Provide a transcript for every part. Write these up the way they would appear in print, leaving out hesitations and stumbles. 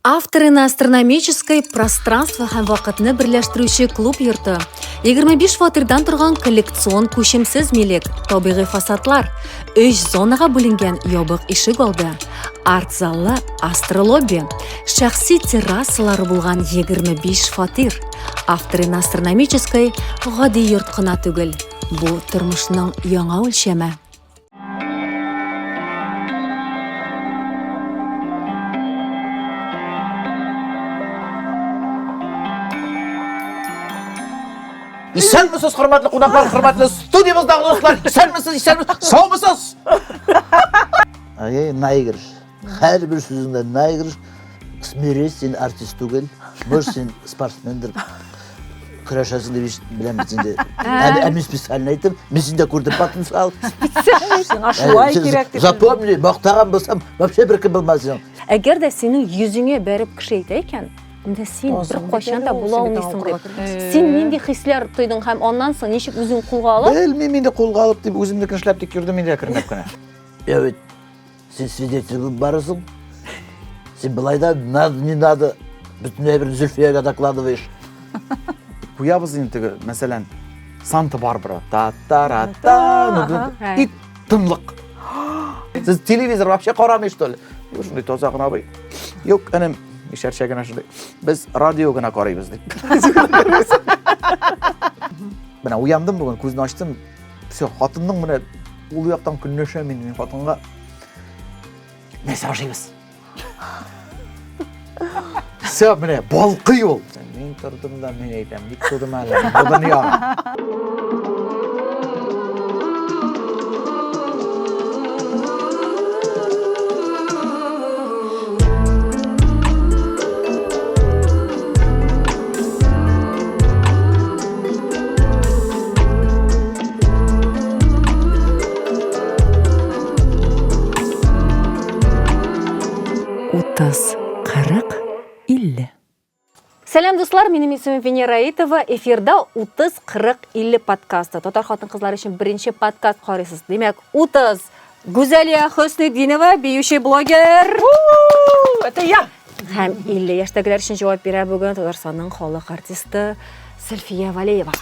Авторы на астрономической пространство һәм вакытны берләштерүче клуб йорты. 25 фатирдан торган коллекцион күчемсез милек, табигый фасадлар, өч зонага бүленгән ябык ишек алды, арт-заллы астролобби, шәхси террасалары булган 25 фатир. Авторы на астрономической гади йорт кына түгел, бу тормышның яңа үлчәме. Исәнмесез, хөрмәтле кунаклар, хөрмәтле студиябездәге дуслар. Исәнмесез, исәнмесез, саумысыз? Ай, наигрыш. Һәрбер сүзеңдә наигрыш. Смирись, син артист түгел. Может, син спортсмендер. Көрәшәсең дип иш- беләм бит инде. Ә, ә мин специально әйттем. Мин синдә күрдем потенциал. Сиңа шулай кирәк дип. Запомни, мактаган булсам, вообще беркем булмас синең. Әгәр дә синең йөзеңә бәреп кеше әйтә икән, менә син Азың бер кайчан бит да әле ул, була син бит алмыйсың аңа дип. укырга керәсең. Син нинди хисләр тойдың һәм аннан соң ничек үзең кулга алып? Белмим инде кулга алып дип үземнекен эшләп тик йөрдем инде әкренләп кенә. Я ведь Син свидетель булып барасың. Син былай да надо, не надо бөтенләй бер Зөлфиягә докладываешь. Куябыз инде теге, мәсәлән, Санта-Барбара. Та та ра та. И тынлык. Сез телевизор вообще карамый, что ли? Шундый таза гына абый. Юк, энем, ишәрчә генә шундый. Без радио гына карыйбыз дип. Менә уяндым бүген, күзне ачтым. Все, хатынның менә ул яктан көнләшәм инде мин хатынга. Нәрсә ашыйбыз? Все, менә балкый ул. Мин тордым да мин әйтәм, ник тудым әле бу дөньяга. 30, 40, 50. Сәлам, дуслар, минем исемем Венера Аитова. Эфирда 30, 40, 50 подкасты. Татар хатын-кызлары өчен беренче подкаст карыйсыз. Димәк, 30 Гүзәлия Хөснетдинова, биюче блогер. Это я! Һәм 50 яшьтәгеләр өчен җавап бирә бүген Татарстанның халык артисты Сөлфия Валеева.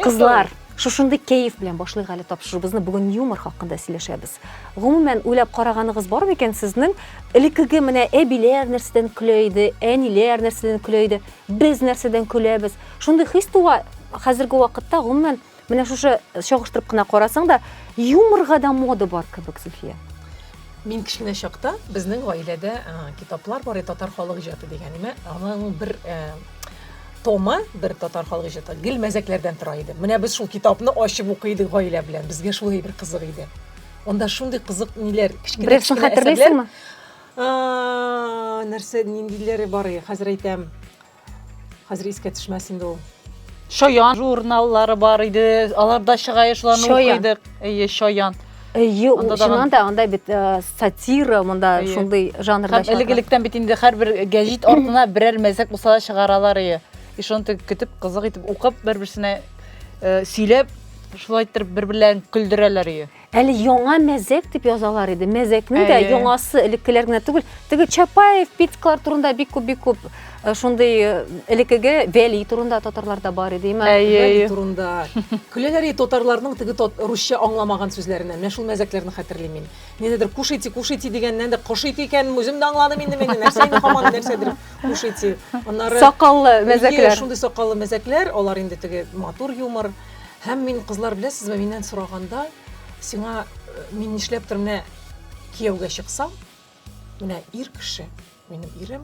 Кызлар, шушындый кәеф белән башлыйк әле тапшыруыбызны. Бүген юмор хакында сөйләшәбез. Гомумән, уйлап караганыгыз бар микән сезнең? Элеккеге менә әбиләр нәрсәдән көлә иде, әниләр нәрсәдән көлә иде, без нәрсәдән көләбез? Шундый хис туа хәзерге вакытта, гомумән, Менә шушы чагыштырып кына карасаң да, юморга да мода бар кебек, Зөлфия. Мин кечкенә чакта безнең гаиләдә китаплар бар иде, татар халык иҗаты дигән име. Аның бер томы, бер татар халык иҗаты гел мәзәкләрдән тора иде. Менә без шул китапны ачып укый идек гаилә белән. Безгә шул әйбер кызык иде. Анда шундый кызык ниләр, кечкенә Берәрсен кечкенә хәтерлисеңме? Нәрсә, ниндиләре бар иде, хәзер әйтәм. Хәзер искә төшмәс инде ул. Чаян журналлары бар иде. Алар да чыга, шуларны Чаян. укыйдык. Әйе, Чаян. Әйе, ул Анда тагын- чыннан да анда бит э, сатира, монда Әйе. шундый жанрда Һәм чыга. элек-электән бит инде һәрбер гәҗит артына берәр мәзәк булса да чыгаралар ие. И шуны теге көтеп, кызык итеп укып, бер-берсенә э, сөйләп, шулай иттереп бер-берләрен көлдерәләр ие. Әле яңа мәзәк дип язалар иде. Мәзәкнең дә Әйе. яңасы элеккеләр генә түгел. Теге Чапаев, Пицкалар турында бик күп бик күп э, шундый э, элеккеге Вәли турында татарларда бар иде, әйме? Әйе, Вәли әйе. турында. Көләләр иде татарларның теге тот, русча аңламаган сүзләреннән. Менә шул мәзәкләрне хәтерлим мин. Ниндидер кушайте, кушайте дигәннән дә кошите икән, үзем дә аңладым инде мин. Нәрсә инде һаман нәрсәдер кушайте. Аннары Сакаллы Әйе, мәзәкләр. шундый сакаллы мәзәкләр, алар инде теге матур юмор. Һәм мин, кызлар, беләсезме, миннән сораганда, сиңа э, мин нишләптер менә кияүгә чыксам, менә ир кеше, минем ирем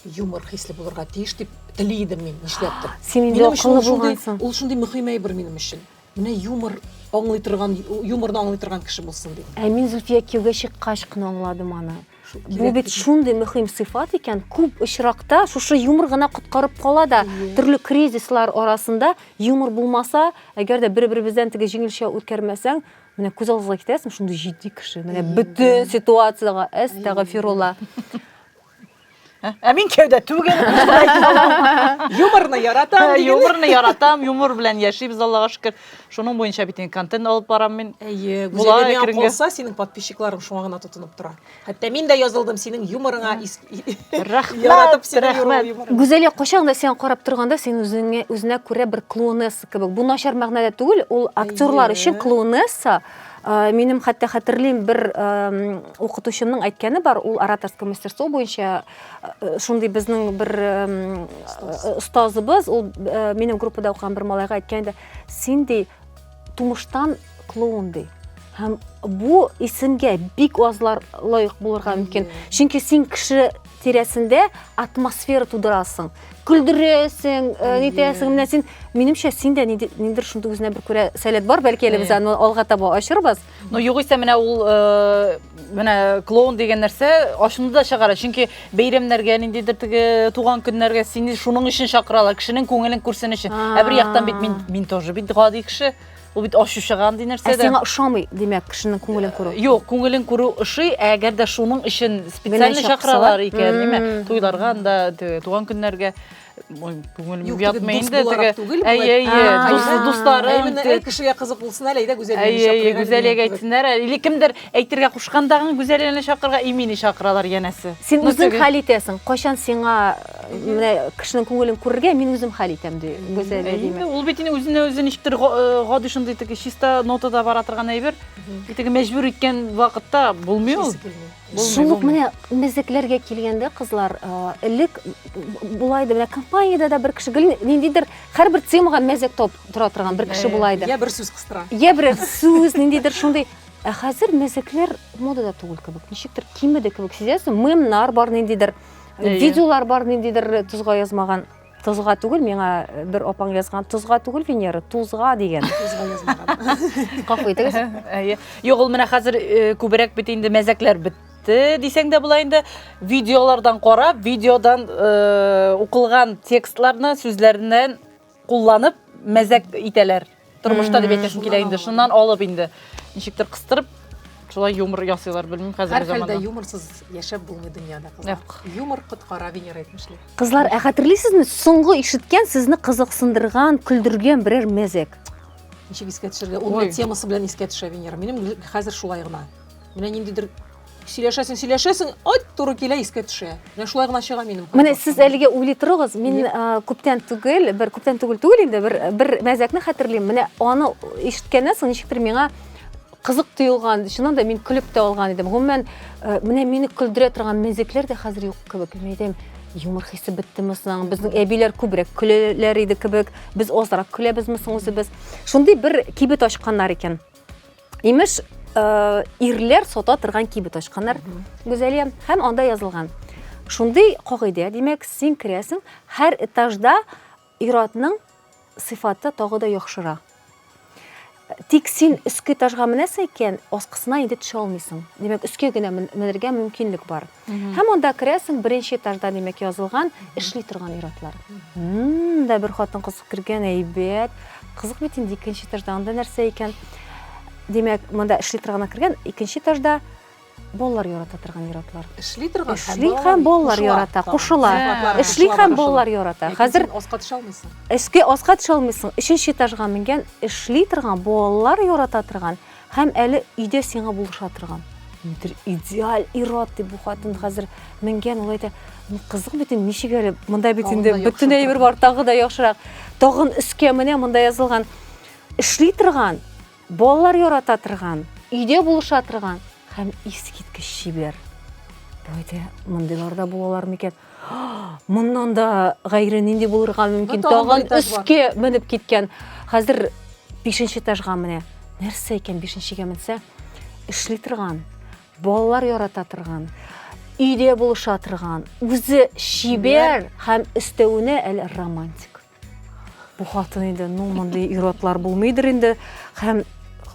юмор хисле булырга тиеш дип тели идем мин, нишләптер. Син инде Минем өчен акыллы ул шундый, булгансың. ул шундый мөһим әйбер минем өчен. Менә юмор аңлый торган, юморны аңлый торган кеше булсын дип. Ә мин Зөлфия кияүгә чыккач кына аңладым аны. Бу Кирәк бит дип. шундый мөһим сыйфат икән, күп очракта шушы юмор гына коткарып кала да. Төрле кризислар арасында юмор булмаса, әгәр дә бер-беребездән теге җиңелчә үткәрмәсәң, менә күз алдыгызга китерәсең, шундый җитди кеше, менә бөтен ситуациягә әстәгъфирулла. Ә мин кияүдә түгел. Юморны яратам дигән. Юморны яратам, юмор белән яшибез, Аллага шөкер. Шуның буенча бит инде контент алып барам мин. Әйе, Гүзәлия миңа калса, синең подписчикларың шуңа гына тотынып тора. Хәтта мин дә язылдым синең юморыңа. Рәхмәт, яратып синең юморыңа. Гүзәлия, кайчан да сиңа карап торганда, син үзеңә үзенә күрә бер клоунесса кебек. Бу начар мәгънәдә түгел, ул актерлар өчен клоунесса. Минем хәтта хәтерлим бер укытучымның әйткәне бар, ул ораторское мастерство буенча шундый безнең бер остазыбыз, ул минем группада укыган бер малайга әйткән иде, син ди тумыштан клоун ди. Һәм бу исемгә бик азлар лаек булырга мөмкин. Чөнки син кеше тирәсендә атмосфера тудырасың. Көлдерәсең, нитәсең, менә син, минемчә, син дә ниндидер шундый үзенә бер күрә сәләт бар, бәлки әле без аны алга таба ачырбыз. Ну, югыйсә менә ул менә клоун дигән нәрсә ачуны да чыгара. Чөнки бәйрәмнәргә, ниндидер теге туган көннәргә сине шуның өчен чакыралар, кешенең күңелен күрсен өчен. Ә бер яктан бит мин тоже бит гади кеше. Ул бит ачу чыга андый нәрсәдән. Ә сиңа ошамый, димәк, кешенең күңелен күрү? Юк, күңелен күрү ошый, ә әгәр дә шуның өчен специально чакыралар икән, ниме, туйларга анда, туган көннәргә, ой, күңелем ятмый инде теге. Әйе, әйе, дус, дусларым. Әй, кешегә кызык булсын әле, әйдә Гүзәлияне чакырыйк. Әйе, Гүзәлиягә әйтсеннәр, или кемдер әйтергә кушканда гына Гүзәлияне чакырырга, и мине чакыралар янәсе. Син үзең хәл итәсең, кайчан сиңа менә кешенең күңелен күрергә мин үзем хәл итәм ди Гүзәлия димәк. Ул бит инде үзенә үзе ничектер гади шундый теге чиста нотада бара торган әйбер. Теге мәҗбүр иткән вакытта булмый ул. Шул ук менә мәзәкләргә килгәндә, кызлар, элек болай да менә компаниядә дә бер кеше гел ниндидер һәрбер темага мәзәк табып тора торган бер кеше була иде. Я бер сүз кыстыра. Я бер сүз, ниндидер шундый. Ә хәзер мәзәкләр модада түгел кебек. Ничектер кимеде кебек сизәсең. Мемнар бар ниндидер. Видеолар бар ниндидер тозга язмаган. Тозга түгел, миңа бер апаң язган, тозга түгел, Венера, тузга дигән. Тузга язмаган. Гафу итегез. Әйе. Юк, ул менә хәзер күбрәк бит инде мәзәкләр бетте дисәң дә була инде. Видеолардан карап, видеодан укылган текстларны, сүзләреннән кулланып мәзәк итәләр. Тормышта дип әйтәсем килә инде. Шуннан алып инде ничектер кыстырып шулай юмор ясыйлар, белмим хәзерге заманда. Һәрхәлдә юморсыз яшәп булмый дөньяда, кызлар. Юмор коткара, Венера әйтмешли. Кызлар, ә хәтерлисезме, соңгы ишеткән сезне кызыксындырган, көлдергән берәр мәзәк? Ничек искә төшергә? Ул менә темасы белән искә төшә, Венера. Минем хәзер шулай гына. Менә ниндидер сөйләшәсең, сөйләшәсең, ай, туры килә, искә төшә. Менә шулай гына чыга минем. Менә сез әлегә уйлый торыгыз, мин күптән түгел, бер күптән түгел түгел инде, бер бер мәзәкне хәтерлим. Менә аны ишеткәннән соң ничектер миңа кызык тоелган, чыннан да мин көлеп тә алган идем. Гомумән, менә мине көлдерә торган мәзәкләр дә хәзер юк кебек. Мин әйтәм, юмор хисе беттеме соң? Безнең әбиләр күбрәк көләләр иде кебек, без азрак көләбезме соң үзебез? Шундый бер кибет ачканнар икән. Имеш, ирләр сата торган кибет ачканнар, Гүзәлия, һәм анда язылган. Шундый кагыйдә, димәк, син керәсең, һәр этажда ир-атның сыйфаты тагы да яхшыра. Тик син өске этажга менәсең икән, аскысына инде төшә алмыйсың. Димәк, өскә генә менергә мөмкинлек бар. Һәм анда керәсең, беренче этажда, димәк, язылган, эшли торган ир-атлар. Да бер хатын-кыз кергән, әйбәт. Кызык бит инде икенче этажда, анда нәрсә икән? Димәк, монда эшли торганы кергән, икенче этажда балалар ярата торган ир-атлар. Эшли торган Эшли һәм балалар ярата, кушыла. Эшли һәм балалар ярата. Хәзер аска төшә алмыйсың. Өскә аска төшә алмыйсың. Өченче этажга менгән, эшли торган, балалар ярата торган Һәм әле өйдә сиңа булыша торган. Нидер идеаль ир-ат дип бу хатын хәзер менгән, ул әйтә, ну кызык бит инде, ничек әле, монда бит инде бөтен әйбер бар, тагы да яхшырак. Тагын өскә менә монда язылган, эшли торган, балалар ярата торган, өйдә булыша торган һәм искиткеч чибәр. Бу әйтә, мондыйлар да булалар микән? Моннан да гайре нинди булырга мөмкин? Тагын өскә менеп киткән. Хәзер бишенче этажга менә. Нәрсә икән бишенчегә менсә? Эшли торган, балалар ярата торган, өйдә булыша торган, үзе чибәр һәм өстәвенә әле романтик. Бу хатын инде, ну, мондый ир-атлар булмыйдыр инде. Һәм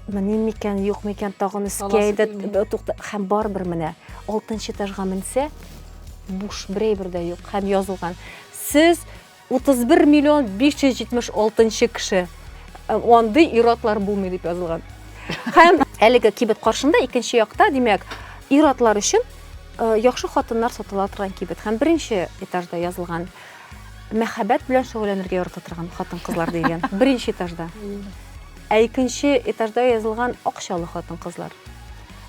меним микән, юк микән, тагын өскә инде тукта. Һәм барыбер менә алтынчы этажга менсә, буш бер әйбер дә юк. Һәм язылган. Сез 31 миллион 576 кеше. Андый ир-атлар булмый дип язылган. Һәм әлеге кибет каршында икенче якта, димәк, ир-атлар өчен яхшы хатыннар сатыла торган кибет. Һәм беренче этажда язылган мәхәббәт белән шөгыльләнергә ярата торган хатын-кызлар дигән. Беренче этажда. Ә икенче этажда язылган акчалы хатын-кызлар.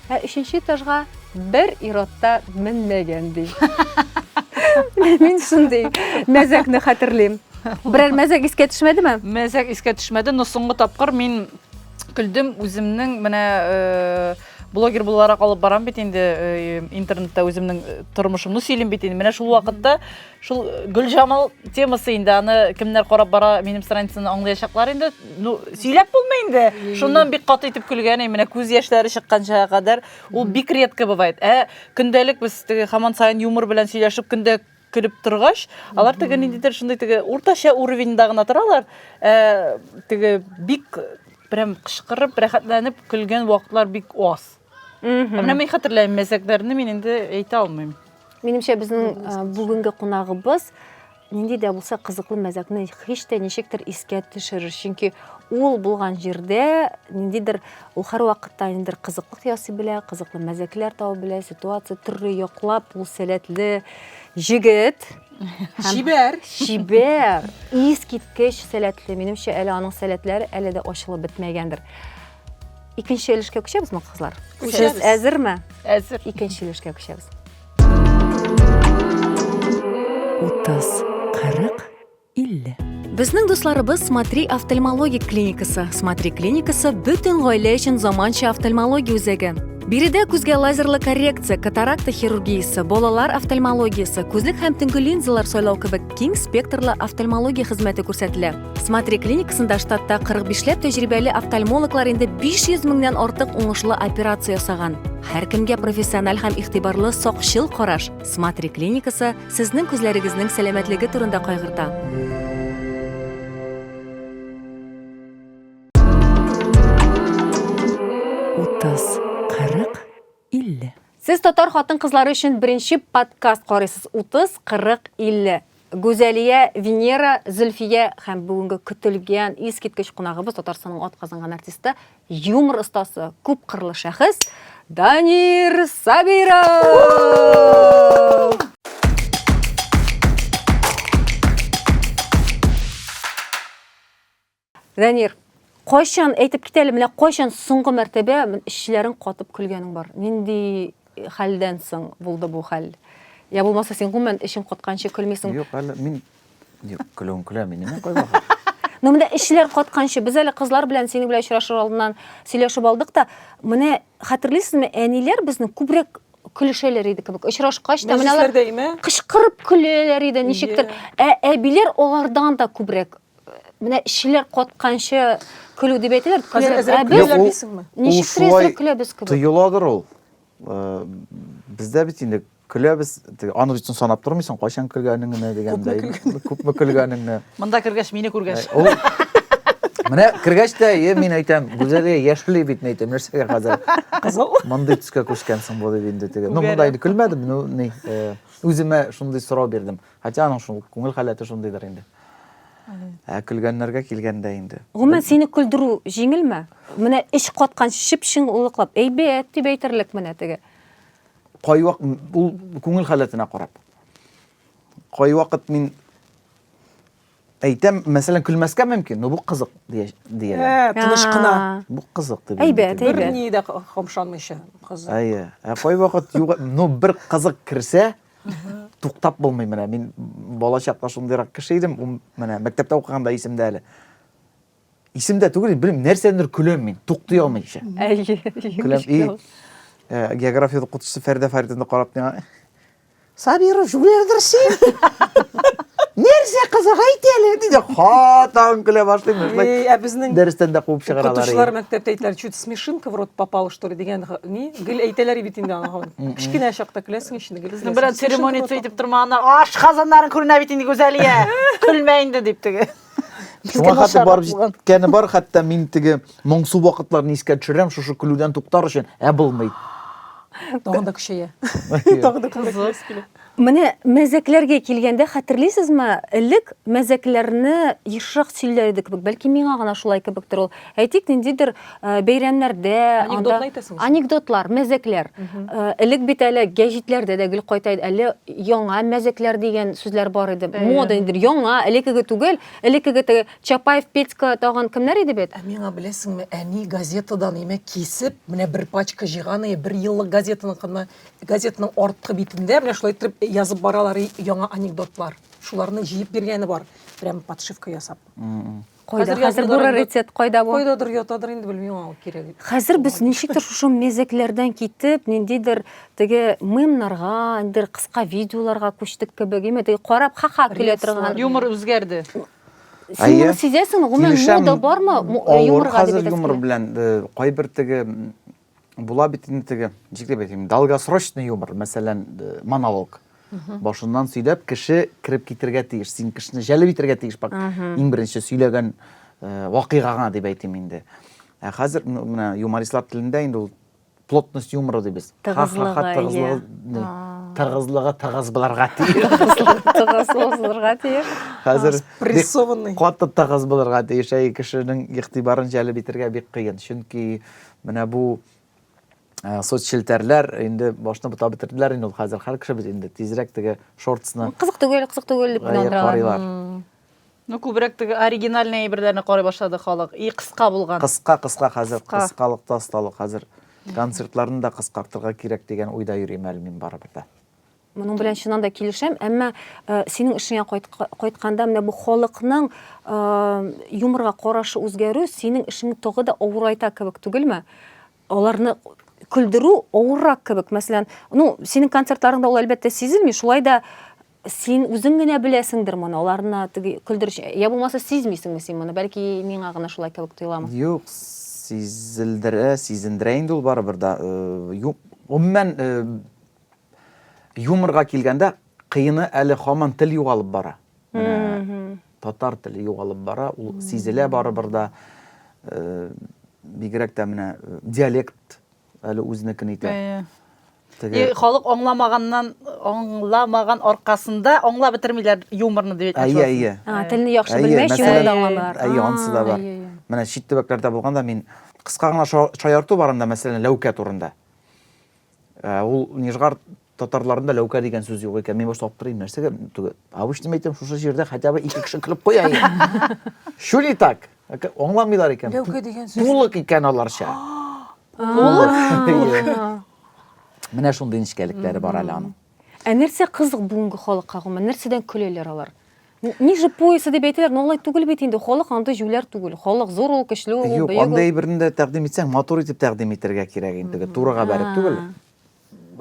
Ә өченче этажга бер ир-атта менмәгән ди. Мин шундый мәзәкне хәтерлим. Берәр мәзәк искә төшмәдеме? Мәзәк искә төшмәде, но соңгы тапкыр мин көлдем үземнең менә э, блогер буларак алып барам бит инде э, интернетта үземнең э, тормышымны сөйлим бит инде. Менә шул вакытта шул Гөлҗамал темасы инде аны кемнәр карап бара минем страницаны аңлаячаклар инде. Ну, сөйләп булмый инде. Шуннан бик каты итеп көлгән идем, менә күз яшьләре чыкканча кадәр. Ул бик редко бывает. Ә көндәлек без теге һаман саен юмор белән сөйләшеп көндә көлеп торгач, алар теге ниндидер шундый теге уртача уровеньда гына торалар. Ә, теге бик прям кычкырып, рәхәтләнеп көлгән вакытлар бик аз. Ә менә мин хәтерләмим мәзәкләрне, мин инде әйтә алмыйм. Минемчә, безнең бүгенге кунагыбыз нинди дә булса кызыклы мәзәкне һич тә ничектер искә төшерер. Чөнки ул булган җирдә ниндидер ул һәрвакытта ниндидер кызыклык ясый белә, кызыклы мәзәкләр таба белә, ситуация төрле яклап, ул сәләтле җегет. Чибәр. Чибәр, искиткеч сәләтле. Минемчә, әле аның сәләтләре әле дә ачылып бетмәгәндер. Икенче өлешкә күчәбезме, кызлар? Күчәбез. Сез әзерме? Әзер. Икенче өлешкә күчәбез. 30, 40, 50. Безнең дусларыбыз Смотри офтальмологик клиникасы. Смотри клиникасы бөтен гаилә өчен заманча офтальмология үзәге. Биредә күзгә лазерлы коррекция, катаракта хирургиясе, балалар офтальмологиясе, күзлек һәм төнге линзалар сайлау кебек киң спектрлы офтальмология хезмәте күрсәтелә. Смотри клиникасында штатта 45 ләп тәҗрибәле офтальмологлар инде 500 меңнән артык уңышлы операция ясаган. Һәркемгә профессиональ һәм игътибарлы сакчыл караш. Смотри клиникасы сезнең күзләрегезнең сәламәтлеге турында кайгырта. 30, 40, 50. Сез татар хатын-кызлары өчен беренче подкаст карыйсыз. 30, 40, 50. Гүзәлия, Венера, Зөлфия һәм бүгенге көтелгән искиткеч кунагыбыз Татарстанның атказанган артисты, юмор остасы, күпкырлы шәхес Данир Сабиров! Данир, кайчан әйтеп кит әле, менә кайчан соңгы мәртәбә эшчеләрең катып көлгәнең бар? Нинди хәлдән соң булды бу хәл? Я булмаса син гомумән эчең катканчы көлмисең. Юк, әле мин юк, көлүен көләм инде мин кайвакыт. Ну менә эшләр катканчы, без әле кызлар белән синең белән очрашыр алдыннан сөйләшеп алдык та, менә хәтерлисезме, әниләр безнең күбрәк көлешәләр иде кебек. Очрашкач та менә алар кычкырып көләләр иде ничектер. Ә әбиләр алардан да күбрәк менә эшчеләр катканчы көлү дип әйтәләр. Хәзер әзрәк көләләр дисеңме? Ничектер әзрәк көләбез кебек. Тоеладыр ул. Э, бездә бит инде көләбез, аны бит санап тормыйсың, кайчан көлгәнеңне дигәндәй, күпме көлгәнеңне. Монда кергәч, мине күргәч. Э, ул Менә кергәч тә, е, мин әйтәм, Гүзәлия яшьли бит, мин әйтәм, нәрсәгә хәзер? Кызыл. Мондый төскә күчкәнсең бу дип инде теге. Ну, монда инде көлмәдем, ну, ни, э, үземә шундый сорау бирдем. Хотя аның шул күңел халәте шундыйдыр инде. Ә көлгәннәргә килгәндә инде. Гомумән, сине көлдерү җиңелме? Менә эч каткан чып-чын улыклап, әйбәт дип әйтерлек менә теге. Кайвак ул күңел халәтенә карап. Кайвакыт мин әйтәм, мәсәлән, көлмәскә мөмкин, но бу кызык дияләр. Ә, тыныч кына. Бу кызык дип. Әйбәт, әйбәт. Бер ни дә камшанмыйча кызык. Әйе. Ә кайвакыт юк, ну бер кызык керсә, Туктап булмый менә. Мин бала чакта шундыйрак кеше идем. Ул менә мәктәптә укыганда исемдә әле. Исемдә түгел, белмим, нәрсәдәндер көләм мин, туктый алмыйча. Әйе. Көләм. И э, география укытучысы Фәридә Фәритовна карап миңа, Сабиров, җүләрдер син. Нәрсә кызык әйт әле, диде. Хатан көлә башлыйм. Шулай Эй, ә безнең дәрестән дә куып чыгаралар. Укытучылар мәктәптә әйтәләр, чуть смешинка в рот попала, что ли, дигән ни, гел әйтәләр бит инде аны. Кечкенә чакта көләсең ич инде, гел. Безнең белән церемоница итеп тормаганда, аш казаннарын күренә бит инде Гүзәлия. Көлмә инде дип теге. Шуңа хәтле барып җиткәне бар, хәтта мин теге моңсу вакытларны искә төшерәм, шушы көлүдән туктар өчен, ә булмый. Тагын да көчәя. Тагын да күбрәк көләсе килә. Менә мәзәкләргә килгәндә, хәтерлисезме, элек мәзәкләрне ешрак сөйләр иде кебек. Бәлки миңа гына шулай кебектер ул. Әйтик, ниндидер э, бәйрәмнәрдә, Анекдотны әйтәсеңме син? Анекдотлар, мәзәкләр. Э, элек бит әле гәҗитләрдә дә гел кайта иде. Әле яңа мәзәкләр дигән сүзләр бар иде. Мода ниндидер яңа, элеккеге түгел, элеккеге теге Чапаев, Петька тагын кемнәр иде бит? Ә миңа беләсеңме, әни газетадан имә кисеп, менә бер пачка җыйган иде, бер еллык газетаныкын Газетаның арткы битендә менә шулай итеп язып баралар яңа анекдотлар. Шуларны җыеп биргәне бар. Прям подшивка ясап. Кайда хәзер бу раритет, кайда бу? Кайдадыр ятадыр инде, белмим, аңа кирәк. Хәзер без ничектер шушы мезәкләрдән китеп, ниндидер теге мемнарга, ниндидер кыска видеоларга күчтек кебек, әйме, теге карап ха-ха көлә торган. Юмор үзгәрде. Син моны сизәсеңме? Гомумән, мода бармы юморга дип әйтәсең? Хәзер юмор белән э, кайбер теге Була бит инде теге, ничек дип әйтим, долгосрочный юмор, мәсәлән, э, монолог. Башыннан сөйләп, кеше кереп китергә тиеш. Син кешене җәлеп итергә тиеш, бак, иң беренче сөйләгән э, вакыйгага дип әйтим инде. Ә хәзер ну, менә юмористлар телендә инде ул плотность юмора дибез. Тыгызлыгы, тыгызлыгы, тыгызлыгы тыгыз булырга тиеш. Тыгыз булырга тиеш. Хәзер прессованный. Каты тыгыз булырга тиеш, әй кешенең игътибарын җәлеп итергә бик кыен. Чөнки Менә бу э, соцчелтәрләр инде башны бутап бетерделәр инде ул хәзер һәр кеше бит инде тизрәк теге шортсны Кызык түгел, кызык түгел дип кенә утыралар. карыйлар. Ну, күбрәк теге оригинальный әйберләрне карый башлады халык. И кыска булган. Кыска, кыска хәзер, кыскалыкта осталык хәзер. Концертларны да кыскартырга кирәк дигән уйда йөрим әле мин барыбер дә. Моның белән чыннан да килешәм, әмма э, синең эшеңә кайтканда менә бу халыкның э, юморга карашы үзгәрү синең эшеңне тагы да авырайта кебек түгелме? Аларны көлдерү авыррак кебек. Мәсәлән, ну, синең концертларыңда ул әлбәттә сизелми, шулай да син үзең генә беләсеңдер моны, аларны теге көлдерү, я булмаса сизмисеңме син моны? Бәлки миңа гына шулай кебек тоеламы? Юк, сизелдерә, сизендерә инде ул барыбер да. Э, юк, гомумән, Юморга килгәндә, кыены әле һаман тел югалып бара. Менә татар теле югалып бара, ул сизелә барыбер да. Э, бигрәк тә менә э, диалект әле үзенекен итә. Теге... И, халык аңламаганнан аңламаган аркасында аңлап бетермиләр юморны дип әйтмәкче. Әйе, әйе. А, телне яхшы белмәс, юморны да аңламыйлар. Әйе, анысы да бар. Менә чит төбәкләрдә булганда мин кыска гына шаярту бар анда, мәсәлән, ләүкә турында. Ә, ул Нижгар татарларында ләүкә дигән сүз юк икән. Мин башта аптырыйм, нәрсәгә түгел. Обычно әйтәм, шушы җирдә хотя бы ике кеше көлеп куя инде. Чу не так? Аңламыйлар икән. Ләүкә дигән сүз. Тулык икән аларча. Тулык? Менә шундый нечкәлекләре бар әле аның. Ә нәрсә кызык бүгенге халыкка гомумән? Нәрсәдән көләләр алар? Ниже пояса дип әйтәләр, но алай түгел бит инде. Халык андый җүләр түгел. Халык зур ул, көчле ул, Юк, бөек андый ул. әйберне дә тәкъдим итсәң, матур итеп тәкъдим итәргә кирәк инде. Теге турыга бәреп түгел.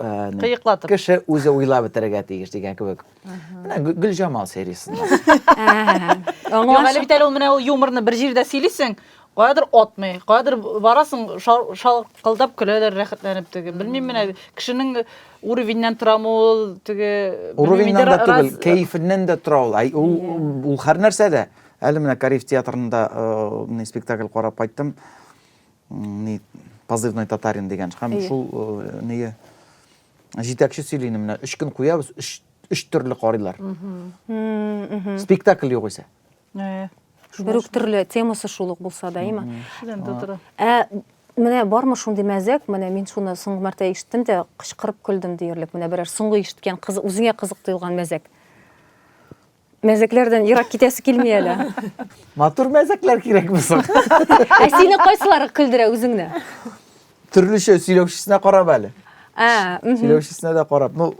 Ә, ни, Кыеклатып. Кеше үзе уйлап бетерергә тиеш дигән кебек. Менә Гөлҗамал сериясендә. Юк, әле бит әле ул менә ул юморны бер җирдә сөйлисең, каядыр атмый, каядыр барасың, шалкылдап көләләр, рәхәтләнеп теге. Белмим менә, кешенең уровеньнән торамы ул, теге... Уровеньнән дә түгел, кәефеннән дә тора ул. Ай, ул, ул һәр нәрсәдә. Әле менә Кариев театрында э, спектакль карап кайттым. Ни, Позывной татарин дигән. Һәм шул э, ние җитәкче сөйли инде менә өч көн куябыз, өч, өч төрле карыйлар. Спектакль югыйсә. Бер үк төрле темасы шул ук булса да, әйме? Ә менә бармы шундый мәзәк, менә мин шуны соңгы мәртә ишеттем дә, кычкырып көлдем диярлек. Менә берәр соңгы ишеткән кыз, үзеңә кызык тоелган мәзәк. Мәзәкләрдән ерак китәсе килми әле. Матур мәзәкләр кирәкме соң? Ә сине кайсылары көлдерә үзеңне? Төрлечә сөйләүчесенә карап әле. Ә, Сөйләүчесенә дә карап. Ну,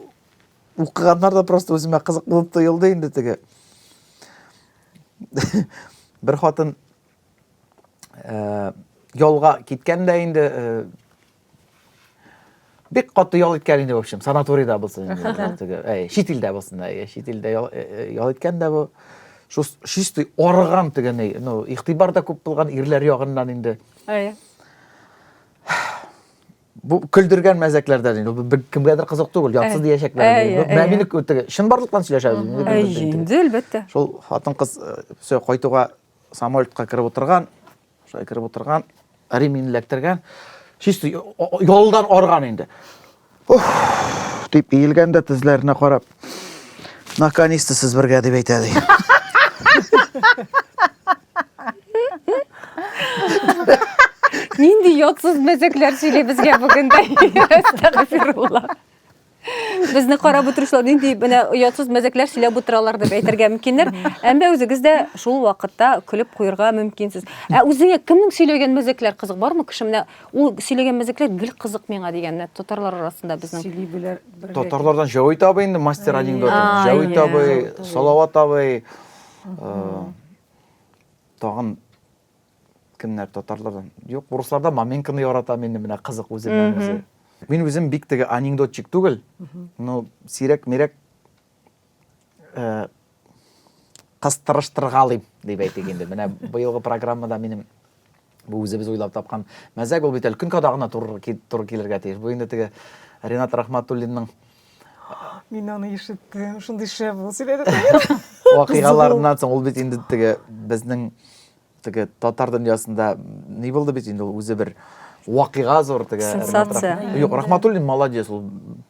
укыганнар да просто үземә кызык булып тоелды инде теге. Бер хатын э, ялга киткән дә инде э, бик каты ял иткән инде, в общем, санаторийда булсын инде, теге, әй, чит илдә булсын, әй, чит илдә ял, э, э, ял иткән дә бу. Шу чистый арыган теге ни, ну, игътибар да күп булган ирләр ягыннан инде. Әй. Бу көлдергән мәзәкләрдән инде. Бу кемгәдер кызык түгел, ятсыз диячәкләр. Менә мине теге чынбарлыктан сөйләшәбез. Әйе, инде әлбәттә. Шул хатын-кыз все кайтуга самолетка кереп утырган, шулай кереп утырган, ремень эләктергән. Чисто ялдан арган инде. Уф! Дип иелгән дә тезләренә карап, наконец-то сез бергә дип әйтә ди. Нинди ятсыз мәзәкләр сөйли безгә бүген дә. Әстәгъфирулла. Безне карап утыручылар нинди менә оятсыз мәзәкләр сөйләп утыралар дип әйтергә мөмкиннәр. Әмма үзегез дә шул вакытта көлеп куерга мөмкинсез. Ә үзеңә кемнең сөйләгән мәзәкләр кызык бармы? Кеше менә ул сөйләгән мәзәкләр гел кызык миңа дигән менә татарлар арасында безнең. Сөйли беләр. Татарлардан Җәвит абый инде мастер анекдот. Җәвит абый, Салават абый, тагын Кемнәр татарлардан? Юк, урысларда Маменконы яратам инде менә кызык үзеннән үзе. Мин үзем бик теге анекдотчик түгел, но сирәк-мирәк э, кыстырыштыргалыйм дип әйтик инде. Менә быелгы программада минем бу үзебез уйлап тапкан мәзәк ул бит әле көн кадагына туры килергә тиеш. Бу инде теге Ренат Рахматуллинның Мин аны ишеттем. Шундый шәп ул сөйләде. Вакыйгаларыннан соң ул бит инде теге безнең теге татар дөньясында ни булды бит инде ул үзе бер вакыйга зур теге сенсация. Юк, Рахматуллин молодец ул.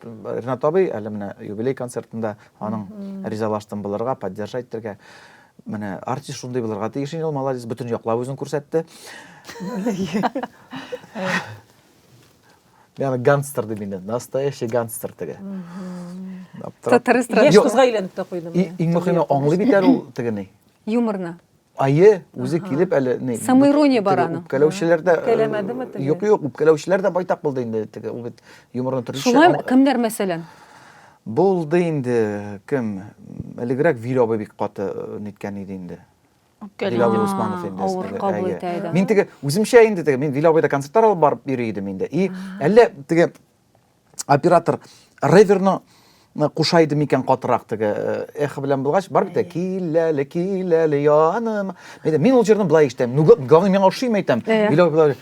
Ренат абый әле менә юбилей концертында аның ризалаштым булырга, поддержать итәргә. Менә артист шундый булырга тиеш инде ул молодец, бөтен яклап үзен күрсәтте. Яны гангстер дип инде, настоящий гангстер теге. Татар эстрада. Яшь кызга өйләнеп тә куйдым. Иң мөһиме аңлый бит әле ул теге ни. Юморны. Ае, үзе килеп әле ни. Самоирония бар аның. Үпкәләүчеләр дә Үпкәләмәдеме теге? Юк, юк, үпкәләүчеләр дә байтак булды инде теге. Ул бит юморны төрлечә. Шулай кемнәр мәсәлән? Булды инде кем? Элегрәк Вил абый бик каты ниткән иде инде. Вил абый Усманов инде. Авыр кабул итә иде. Мин теге үземчә инде теге мин Вил абыйда концертлар алып барып йөри идем инде. И әллә теге оператор реверны куша иде микән катырак теге эхо белән булгач, бар бит кил әле, кил әле яныма. Мин ул җырны былай ишетәм. Ну, главное, миңа ошый әйтәм. Вил абый былай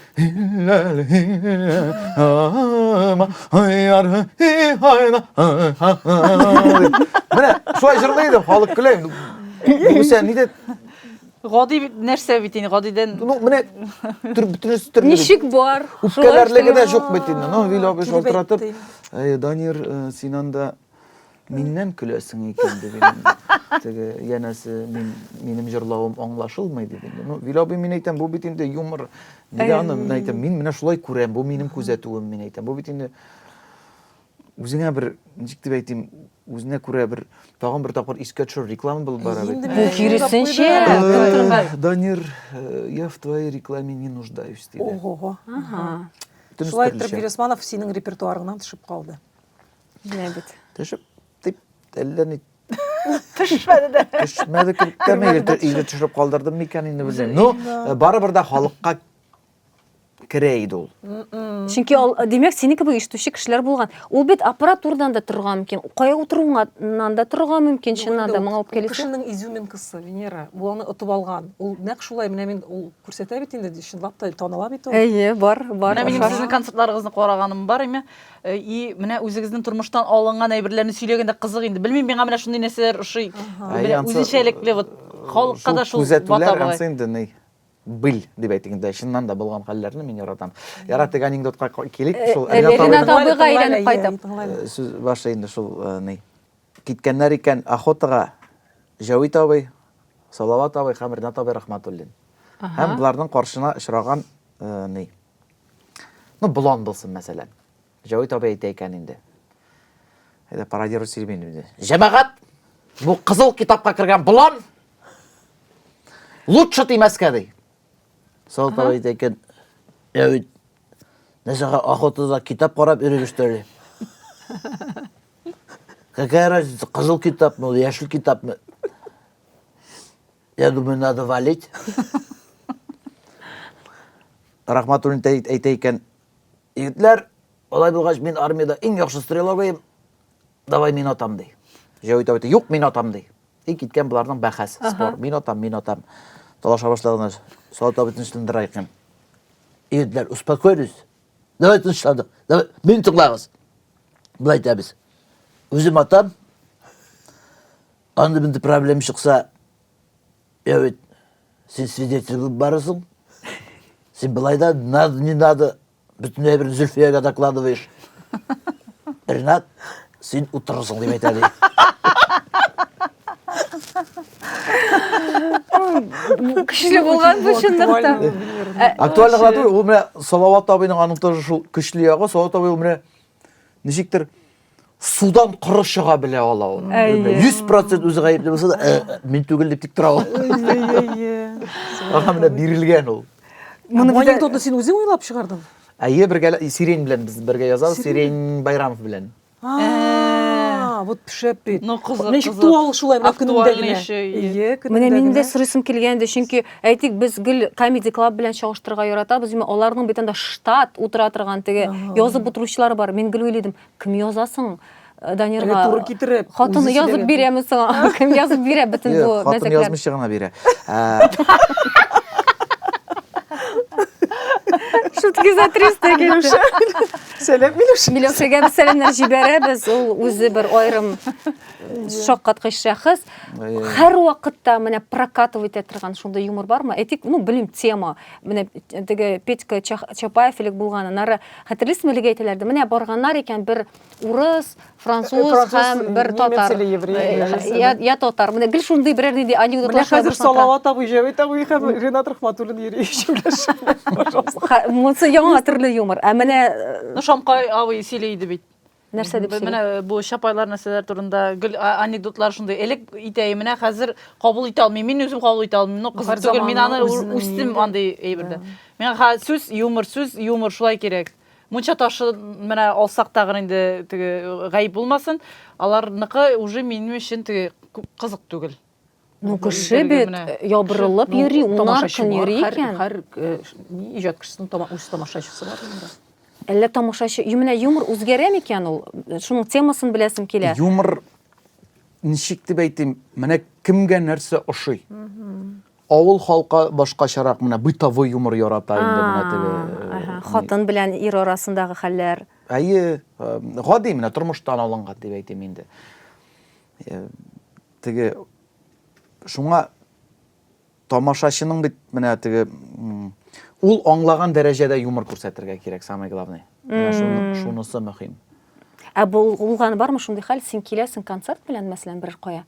Менә шулай җырлый идем, халык көлә. Югыйсә ни дә Гади нәрсә бит инде, гадидән. Ну, менә бөтенесе төрле. Ничек бар? Үпкәләрлеге дә юк бит инде. Ну, Вил абый шалтыратып, Данир, син анда миннән көләсең икән дип инде. Теге янәсе мин минем җырлавым аңлашылмый дип инде. Ну, Вил абый, мин әйтәм, бу бит инде юмор. Нигә аны мин әйтәм, мин менә шулай күрәм, бу минем күзәтүем, мин әйтәм. Бу бит инде үзеңә бер, ничек дип әйтим, үзенә күрә бер тагын бер тапкыр искә төшерер реклама булып бара бит. Бу киресенчә. Данир, я в твоей рекламе не нуждаюсь, диде. Ого. Ага. Шулай итеп, Вил Усманов синең репертуарыңнан төшеп калды. Менә бит. Төшеп дип әллә ни төшмәде дә. Төшмәде кебек тә, или төшереп калдырдым микән инде белмим. Ну, барыбер дә халыкка керә иде ул. Чөнки ул, димәк, синең кебек ишетүче кешеләр булган. Ул бит аппаратурадан да торырга мөмкин, кая утыруыңнан да торырга мөмкин, чыннан да моңа үпкәлисе. Кешенең изюминкасы, Венера, бу аны отып алган. Ул нәкъ шулай, менә мин ул күрсәтә бит инде, чынлап та таныла бит ул. Әйе, бар, бар. Менә минем сезнең концертларыгызны караганым бар име? И менә үзегезнең тормыштан алынган әйберләрне сөйләгәндә кызык инде. Белмим, миңа менә шундый нәрсәләр ошый. Үзенчәлекле вот халыкка да шул бата бугай. Күзәтүләр ансы инде ни? Был дип әйтик инде, чыннан да булган хәлләрне мин яратам. Ярар, теге анекдотка килик, шул Ренат абыйга әйләнеп кайтып. Сүз башы инде шул ни. Киткәннәр икән охотага Җәвит абый, Салават абый һәм Ренат абый Рахматуллин. Һәм боларның каршына очраган ни. Ну, болан булсын, мәсәлән. Җәвит абый әйтә икән инде. Әйдә, пародировать сөйлим инде. Җәмәгать, бу кызыл китапка кергән болан лучше тимәскә ди. Салават абый әйтә икән, Җәвит, нәрсәгә охотада китап карап йөрибез что ли? Какая разница, кызыл китапмы ул, яшел китапмы? Я думаю, надо валить. Рахматуллин әйтә икән, Егетләр, алай булгач, мин армиядә иң яхшы стрелогыем, давай мин атам, ди. Җәвит абый әйтә, юк, мин атам, ди. И киткән боларның бәхәс, спор. Мин атам, мин атам. Талаша башладылар. Салават абый тынычландыра икән. Егетләр, успокоились. Давай тынычландык. Давай, мин тыңлагыз. Болай итәбез. Үзем атам. Анда монда проблема чыкса, Я ведь син свидетель булып барасың. Син былай да надо, не надо, бөтенләй бер Зөлфиягә докладываешь. Ренат, Син утырырсың дип әйтә ди. Көчле булган бу чынлыкта. Актуаль гына түгел, ул менә Салават абыйның аның тоже шул көчле ягы, Салават абый ул менә ничектер судан коры чыга белә ала ул. 100% үзе гаепле булса да, «Э, мин түгел дип тик тора ул. Аңа менә бирелгән ул. Моны анекдотны син үзең уйлап чыгардың? Әйе, бергә Сирень белән без бергә язабыз, Сирень Байрамов белән. А, вот шәп бит. Ну, кызык, Ничек кызык. туа ул шулай менә көнендә Актуальный генә. еще, ие. Ие, Менә көнендә минем дә генә. сорыйсым килгән иде, чөнки әйтик, без гел Comedy Club белән чагыштырырга яратабыз, димәк, аларның бит анда штат утыра торган теге язып утыручылар бар. Мин гел уйлыйдым, кем яза соң э, Данирга? Әле туры китереп, Хатыны үзе язып сөйләгән. бирәме соң? Кем язып бирә бөтен бу Юк, хатын мәзәкләр? язмыйча гына бирә. Ә, Шутки за 300 килде. Сәлам, Миләүшә. Миләүшәгә без сәламнәр җибәрәбез. Ул үзе бер аерым шаккаткыч шәхес. Һәр вакытта менә прокатывать итә торган шундый юмор бармы? Әйтик, ну, белмим, тема. Менә теге Петька Чапаев элек булган. Аннары хәтерлисезме, элек әйтәләр иде, менә барганнар икән бер урыс, француз һәм бер татар. Немец или еврей. Я, я татар. Менә гел шундый берәр нинди анекдотлар Менә хәзер Салават абый, Җәвит абый һәм Ренат Рахматуллин йөри ишәүләшеп. Пожалуйста. Монысы яңа төрле юмор. Ә менә Ну, Шамкай абый сөйли иде бит. Нәрсә дип сөйли? Менә бу чапайлар нәрсәләр турында гел анекдотлар шундый. Элек итә, менә хәзер кабул итә алмыйм. Мин үзем кабул итә алмыйм. Ну, кызык түгел. Мин аны үстем андый әйбердә. Миңа сүз, юмор, сүз, юмор шулай кирәк. Мунча ташы менә алсак тагын инде теге гаеп булмасын. Аларныкы уже минем өчен теге кызык түгел. Ну, кеше бит ябырылып йөри, унар көн йөри икән. Һәр иҗат кешесенең үз тамашачысы бар инде. Әллә тамашачы, менә юмор үзгәрә микән ул? Шуның темасын беләсем килә. Юмор ничек дип әйтим, менә кемгә нәрсә ошый. Авыл халкы башкачарак менә бытовой юмор ярата инде менә теге. Э, Хатын белән ир арасындагы хәлләр. Әйе, э, гади менә тормыштан алынган дип әйтим инде. Э, теге шуңа тамашачының бит менә теге ул аңлаган дәрәҗәдә юмор күрсәтергә кирәк, самое главное. Менә шуны, шунысы мөһим. Ә булганы бармы шундый хәл, син киләсең концерт белән, мәсәлән, берәр кая,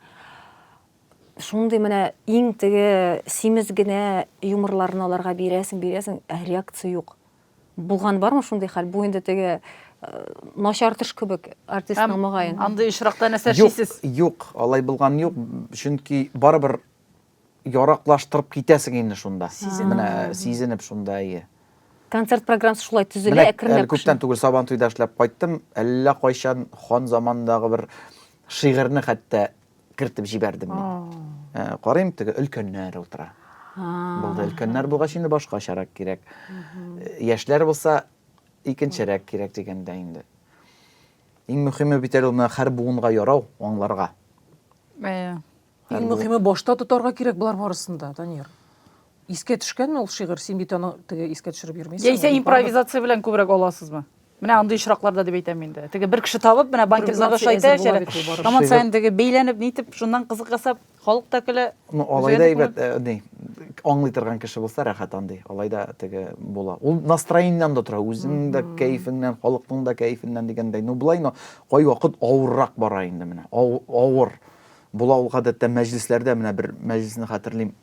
Шундый менә иң теге симез генә юморларны аларга бирәсең, бирәсең, ә реакция юк. Булган бармы шундый хәл? Бу инде теге э, начар төш кебек артистның мөгаен. Андый очракта нәрсә эшлисез? Юк, алай булган юк, чөнки барыбер яраклаштырып китәсең инде шунда. Менә сизенеп шунда, әйе. Концерт программасы шулай төзелә, әкренләп. Әле күптән түгел Сабан туйда эшләп кайттым. Әллә кайчан хан заманындагы бер шигырьне хәтта кертеп җибәрдем мин. Э, карыйм, теге өлкәннәр утыра. Булды өлкәннәр булгач инде башкачарак кирәк. Э, яшьләр булса икенчерәк кирәк дигәндә инде. Иң мөһиме бит әле ул менә һәр буынга ярау, аңларга. Әйе. Иң мөһиме башта тотарга кирәк болар барысын да, Данир. Искә төшкәнме ул шигырь? Син бит аны теге искә төшереп йөрмисең. Яисә импровизация белән күбрәк аласызмы? Менә андый очракларда дип әйтәм инде. Теге бер кеше табып, менә банкетларда шулай итә эчәләр. Һаман саен теге бәйләнеп, нитеп, шуннан кызык ясап, халык та көлә. Ну, алай да әйбәт, э, ни, аңлый торган кеше булса рәхәт андый. Алай да теге була. Ул настроениедән дә тора, үзеңнең дә кәефеңнән, халыкның да кәефеннән дигәндәй. Ну, болай, но кайвакыт авыррак бара инде менә. Авыр. Була ул гадәттә мәҗлесләрдә, менә бер мәҗлесне хәтерлим.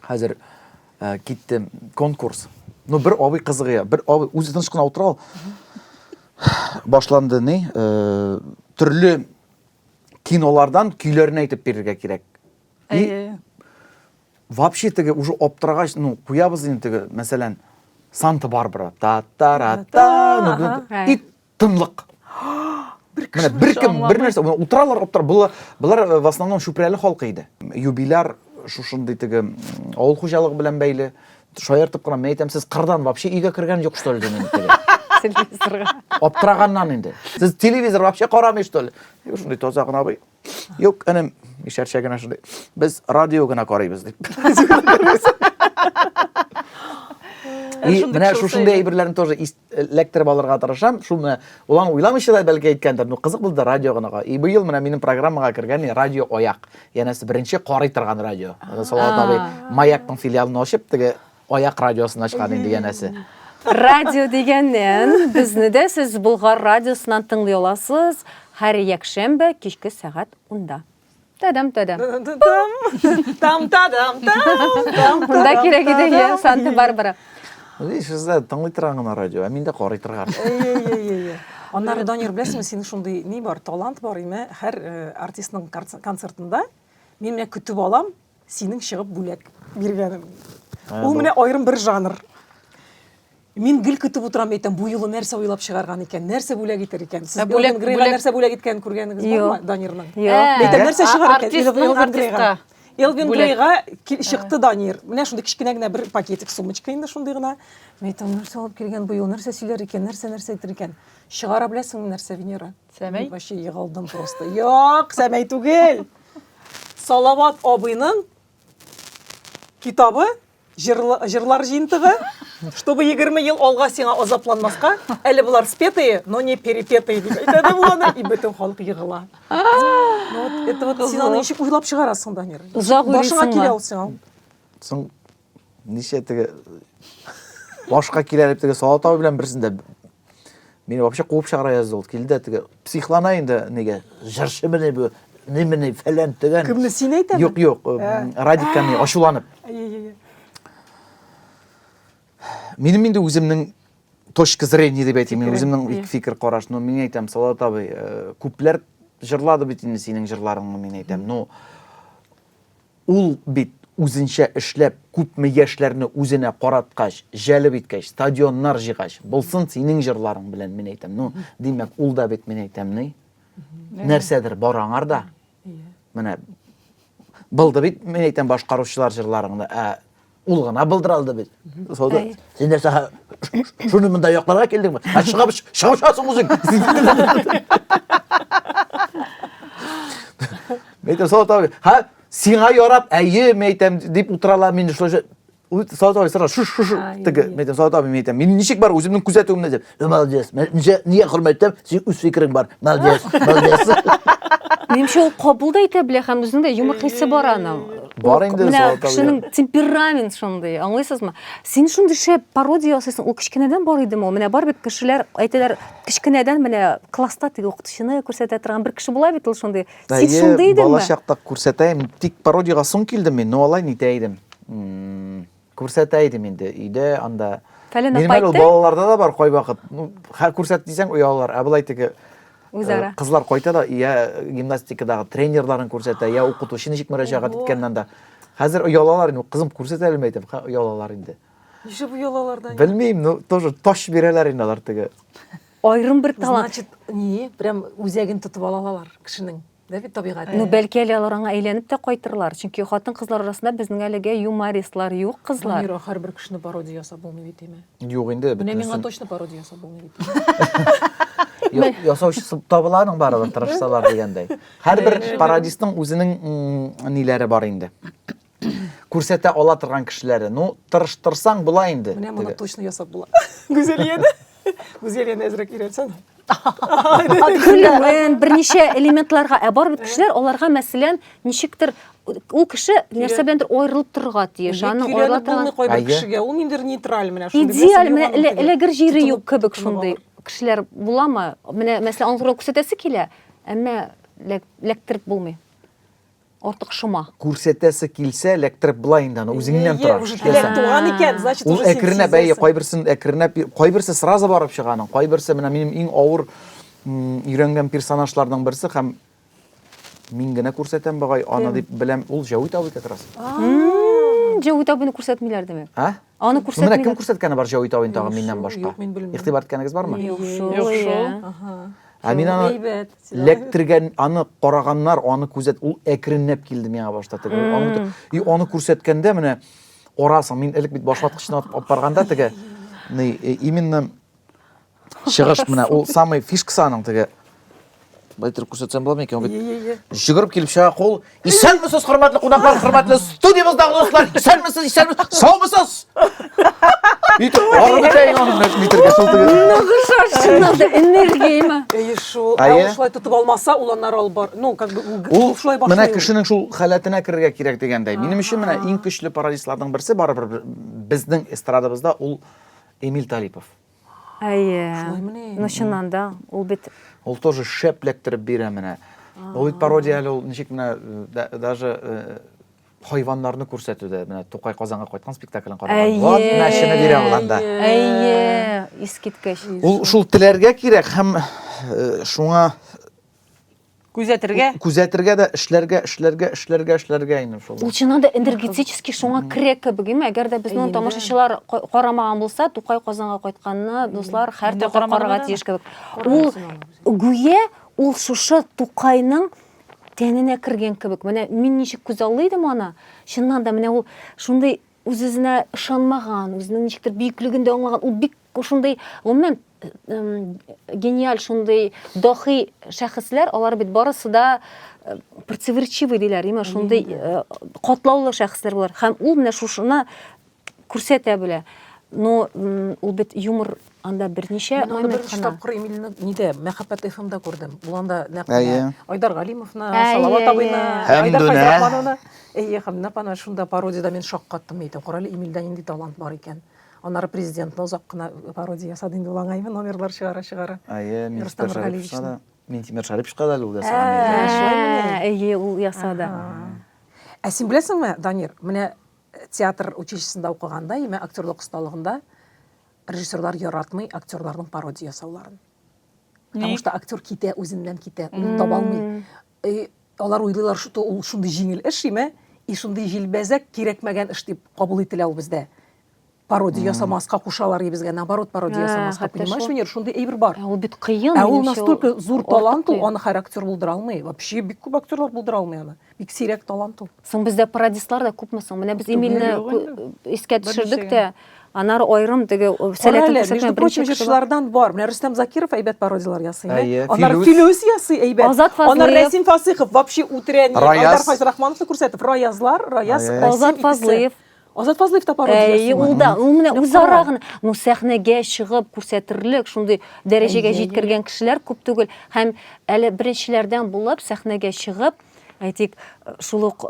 Хәзер э, китте конкурс. Ну, бер абый кызыгыя, бер абый үзе тыныч кына утыра ул. Башланды ни, э, төрле кинолардан көйләрне әйтеп бирергә кирәк. И вообще теге уже аптырагач, ну, куябыз инде теге, мәсәлән, Санта-Барбара, та-та-ра-та, ну, и тынлык. Менә беркем бер нәрсә, менә утыралар, аптырап. Болар, болар э, в основном Чүпрәле халкы иде. Юбиляр шушындый теге авыл хуҗалыгы белән бәйле. Шаяртып кына, мин әйтәм, сез кырдан вообще өйгә кергән юк, что ли, дим инде теге. Телевизорга. Аптыраганнан инде. Сез телевизор вообще карамый, что ли? Шундый таза гына абый. Юк, энем, ишәрчә генә шундый. Без радио гына карыйбыз дип. И менә шушындый әйберләрне тоже эләктереп алырга тырышам. Шул менә ул аны уйламыйча да бәлки әйткәндер. Ну, кызык булды радио гына. И быел менә минем программага кергән радио аяк. Янәсе беренче карый торган радио. Салават абый Маякның филиалын ачып, теге Аяк радиосын ачкан инде янәсе. Радио дигәннән, безне дә сез Болгар радиосыннан тыңлый аласыз. Һәр якшәмбе кичке сәгать унда. Тадам, тадам. Там, тадам, там, там. Монда кирәк иде, я, Санта-Барбара. Видишь, сездә тыңлый торган гына радио, ә миндә карый торган. Әйе, әйе. Аннары, Данир, беләсеңме, синең шундый ни бар, талант бар име, һәр э, артистның концертында мин менә көтеп алам, синең чыгып бүләк биргәнең. Ул менә аерым бер жанр. Мин гел көтеп утырам, әйтәм, бу юлы нәрсә уйлап чыгарган икән, нәрсә бүләк итәр икән. Сез Элвин Грейга нәрсә бүләк иткәнен күргәнегез бармы, Данирның? Юк. Әйтәм, нәрсә чыгар икән Элвин Грейга? Элвин Грейга чыкты Данир. Менә шундый кечкенә генә бер пакетик, сумочка инде шундый гына. Мин әйтәм, нәрсә алып килгән бу юлы, нәрсә сөйләр икән, нәрсә нәрсә әйтер икән. Чыгара беләсеңме нәрсә, Венера? Сәмәй? Мин вообще егылдым просто. Юк, Сәмәй түгел. Салават абыйның китабы Җырлы, җырлар җыентыгы, чтобы 20 ел алга сиңа азапланмаска, әле болар спетые, но не перепетые дип әйтә дә бу аны, и бөтен халык егыла. Ну вот, это вот син аны ничек уйлап чыгарасың, Данир? Озак Башыңа уйлыйсыңмы? килә ул сиңа. Соң ничә теге башка килә дип теге Салават абый белән берсендә Мине вообще куып чыгара язды ул. Килде дә теге психлана инде нигә. Җырчымыни бу? Нимени фәлән төгән. Кемне син әйтәме? Юк, юк, Радикка ни ачуланып. Әй-әй-әй. Минем инде үземнең точка зрения дип әйтим, мин Фикерең, үземнең иә. фикер караш, но мин әйтәм, Салават абый, күпләр җырлады бит инде синең җырларыңны, мин әйтәм. Но Ул бит үзенчә эшләп, күпме яшьләрне үзенә караткач, җәлеп иткәч, стадионнар җыйгач, булсын синең җырларың белән, мин әйтәм. Ну, димәк, ул да бит, мин әйтәм, ни? Нәрсәдер бар аңарда. Менә булды бит, мин әйтәм, башкаручылар җырларыңны, ә ул гына булдыра алды бит. Сонда син нәрсә шуны монда якларга килдеңме? Ә чыгып чыгып чыгасың үзең. Мин әйтәм, Салават абый, ха, сиңа ярап, әйе, мин әйтәм, дип утыралар, мин шулай Салават абый сразу шуш шуш теге, мин әйтәм, Салават абый, мин әйтәм, мин ничек бар үземнең күзәтүемне дип. Молодец. Ничә нигә хөрмәт итәм, син үз фикерең бар. Молодец, молодец. Минемчә, ул кабул да итә белә һәм үзенең дә юмор хисе бар аның. Бар инде, Менә Салават абый. кешенең темперамент шундый, аңлыйсызмы? Син шундый шәп пародия ясыйсың, ул кечкенәдән бар идеме ул? Менә бар бит кешеләр әйтәләр, кечкенәдән менә класста теге укытучыны күрсәтә торган бер кеше була бит ул шундый. Син шундый идеңме? Бала чакта күрсәтә идем, тик пародиягә соң килдем мин, но алай нитә идем. Күрсәтә идем инде өйдә анда. Фәлән Минем апа әле ул әйтте. балаларда да бар кайвакыт. Ну, хә күрсәт дисәң оялалар. Ә болай теге Үзара. Кызлар кайта да я гимнастикадагы тренерларын күрсәтә, я укытучы ничек мөрәҗәгать иткәннән анда. Хәзер оялалар инде. Кызым күрсәт әле әйтәм, хә оялалар инде. Нишләп оялалар да? Белмим, ну тоже таш бирәләр инде алар теге. Аерым бер талант. Значит, ни, прям үзәген тотып ала алалар кешенең. Да бит табигать. Ну, бәлки әле алар аңа әйләнеп тә кайтырлар. Чөнки хатын-кызлар арасында безнең әлегә юмористлар юк, кызлар. Дамира, һәрбер кешене пародия ясап булмый бит, әйме? Юк инде. Менә миңа точно пародия ясап булмый бит. Юк, ясаучысы табыла аның барыбер, тырышсалар дигәндәй. Һәрбер пародистның үзенең ниләре бар инде. Күрсәтә ала торган кешеләре. Ну, тырыштырсаң була инде. Менә моны точно ясап була. Гүзәлияне. Гүзәлияне әзрәк өйрәтсән. Көлүен, берничә элементларга. Ә бар бит кешеләр, аларга мәсәлән, ничектер ул кеше нәрсә беләндер аерылып торырга тиеш. Аның аерыла торган кайбер кешегә ул ниндидер нейтраль менә шундый. Идеаль, менә эләгер җире юк кебек шундый кешеләр буламы? Менә мәсәлән, аның турында күрсәтәсе килә, әмма ләктереп булмый. Артык шома. Күрсәтәсе килсә, эләктереп була инде аны, үзеңнән тора. Уже теләк туган икән, значит, уже син әкренләп, әйе, кайберсен әкренләп, кайберсе сразу барып чыга аның, кайберсе менә минем иң авыр өйрәнгән персонажларның берсе һәм мин генә күрсәтәм багай аны дип беләм, ул Җәвит абый как раз. Җәвит абыйны күрсәтмиләр димәк. А? Аны күрсәтмиләр. Менә кем күрсәткәне бар Җәвит абыйны тагын миннән башка? Юк, мин белмим. Игътибар иткәнегез бармы? Юк шул. Юк шул. Ә мин аны ләктергән, аны караганнар, аны күзәт, ул әкренләп килде миңа башта теге. Аны, и аны күрсәткәндә менә орасың. Мин элек бит башваткычны алып барганда теге, ни, именно чыгыш менә ул самый фишкасы аның теге. Былай итеп күрсәтсәм буламы икән? Ул бит йөгереп килеп чыга кул. Исәнмесез, хөрмәтле кунаклар, хөрмәтле студиябездәге дуслар. Исәнмесез, исәнмесез, саумысыз? Итеп, арып бетә инде аның нитергә шул теге. Ныгыша чыннан да энергияме? Әйе шул. Ә ул шулай тотып алмаса, ул аннары алып бар. Ну, как бы ул шулай башлый. Менә кешенең шул халәтенә керергә кирәк дигәндәй. Минем өчен менә иң көчле пародистларның берсе барыбер безнең эстрадабызда ул Эмиль Талипов. Әйе. Шулаймыни? Ну, чыннан да, ул бит Ул тоже шәп ләктереп бирә менә. Ул бит пародия әле ул ничек менә э, даже э, хайваннарны күрсәтүдә менә Тукай Казанга кайткан спектаклен караган. Әйе. Вот мәчене бирә ул анда. Әйе, искиткеч. Ул шул теләргә кирәк һәм э, шуңа Күзәтергә. Күзәтергә дә, эшләргә, эшләргә, эшләргә, эшләргә инде шул. Ул чыннан да энергетически шуңа керә кебек, име? Әгәр дә безнең тамашачылар карамаган булса, Тукай Казанга кайтканны, дуслар, һәр татар карарга тиеш кебек. Ул гүя ул шушы Тукайның тәненә кергән кебек. Менә мин ничек күзаллый идем аны, чыннан да менә ул шундый үз-үзенә ышанмаган, үзенең ничектер бөеклеген дә аңлаган, ул бик шундый, гомумән, гениаль шундый дахи шәхесләр, алар бит барысы да э, противоречивый диләр, именно шундый э, катлаулы шәхесләр булар. Һәм ул менә шушыны күрсәтә белә. Но ул бит юмор анда берничә Мин аны момент беренче кына. тапкыр Эмильне нидә, Мәхәббәт FM-да күрдем. Ул анда нәкъ Әйе. менә Айдар Галимовны, Әйе, Салават абыйны, әйе. Айдар Хәмдүнә. Фәйзрахмановны. Әйе, Хәмдүнә апаны шунда пародияда мин шаккаттым, әйтәм, карале, Эмильдә нинди талант бар икән. Аннары президентны озак кына пародия ясады инде ул аңа именно номерлар чыгара-чыгара. Әйе, Рөстәм Минтимер Шәриповичка Нургалиевичны. да. Минтимер Шәриповичка да әле ул ясаган иде. Ә, шулаймыни? Әйе, ул ясады. Ә син беләсеңме, Данир, менә театр училищесында укыганда, имә актерлык осталыгында режиссерлар яратмый актерларның пародия ясауларын. Потому что актер китә, үзеннән китә, ул таба алмый. И алар уйлыйлар, что ул шундый җиңел эш, име, и шундый җилбәзәк кирәкмәгән эш дип кабул ителә ул бездә. Пародия ясамаска кушалар и безгә, наоборот, пародия ясамаска. Понимаешь, Венер, шундый әйбер бар. Ә ул бит кыен. Ә ул настолько зур талант ул, аны һәр актер булдыра алмый. Вообще бик күп актерлар булдыра алмый аны. Бик сирәк талант ул. Соң бездә пародистлар да күпме соң? Менә без Эмильне искә төшердек тә, аннары аерым теге сәләтен күрсәткән между прочим, җырчылардан бар. Менә Рөстәм Закиров әйбәт пародияләр ясый. Аннары Филүс ясый әйбәт. Азат Фазлыев. Аннары Рәсим Фасыйхов вообще үтерә. Айдар Фәйзрахмановны күрсәтеп, Раязлар, Раяз, Азат Фазлыев. Азат Фазлыев та пародия ясый. Ул да, ул менә үзара гына, ну сәхнәгә чыгып күрсәтерлек шундый дәрәҗәгә җиткергән кешеләр күп түгел. Һәм әле беренчеләрдән булып сәхнәгә чыгып, әйтик, шул ук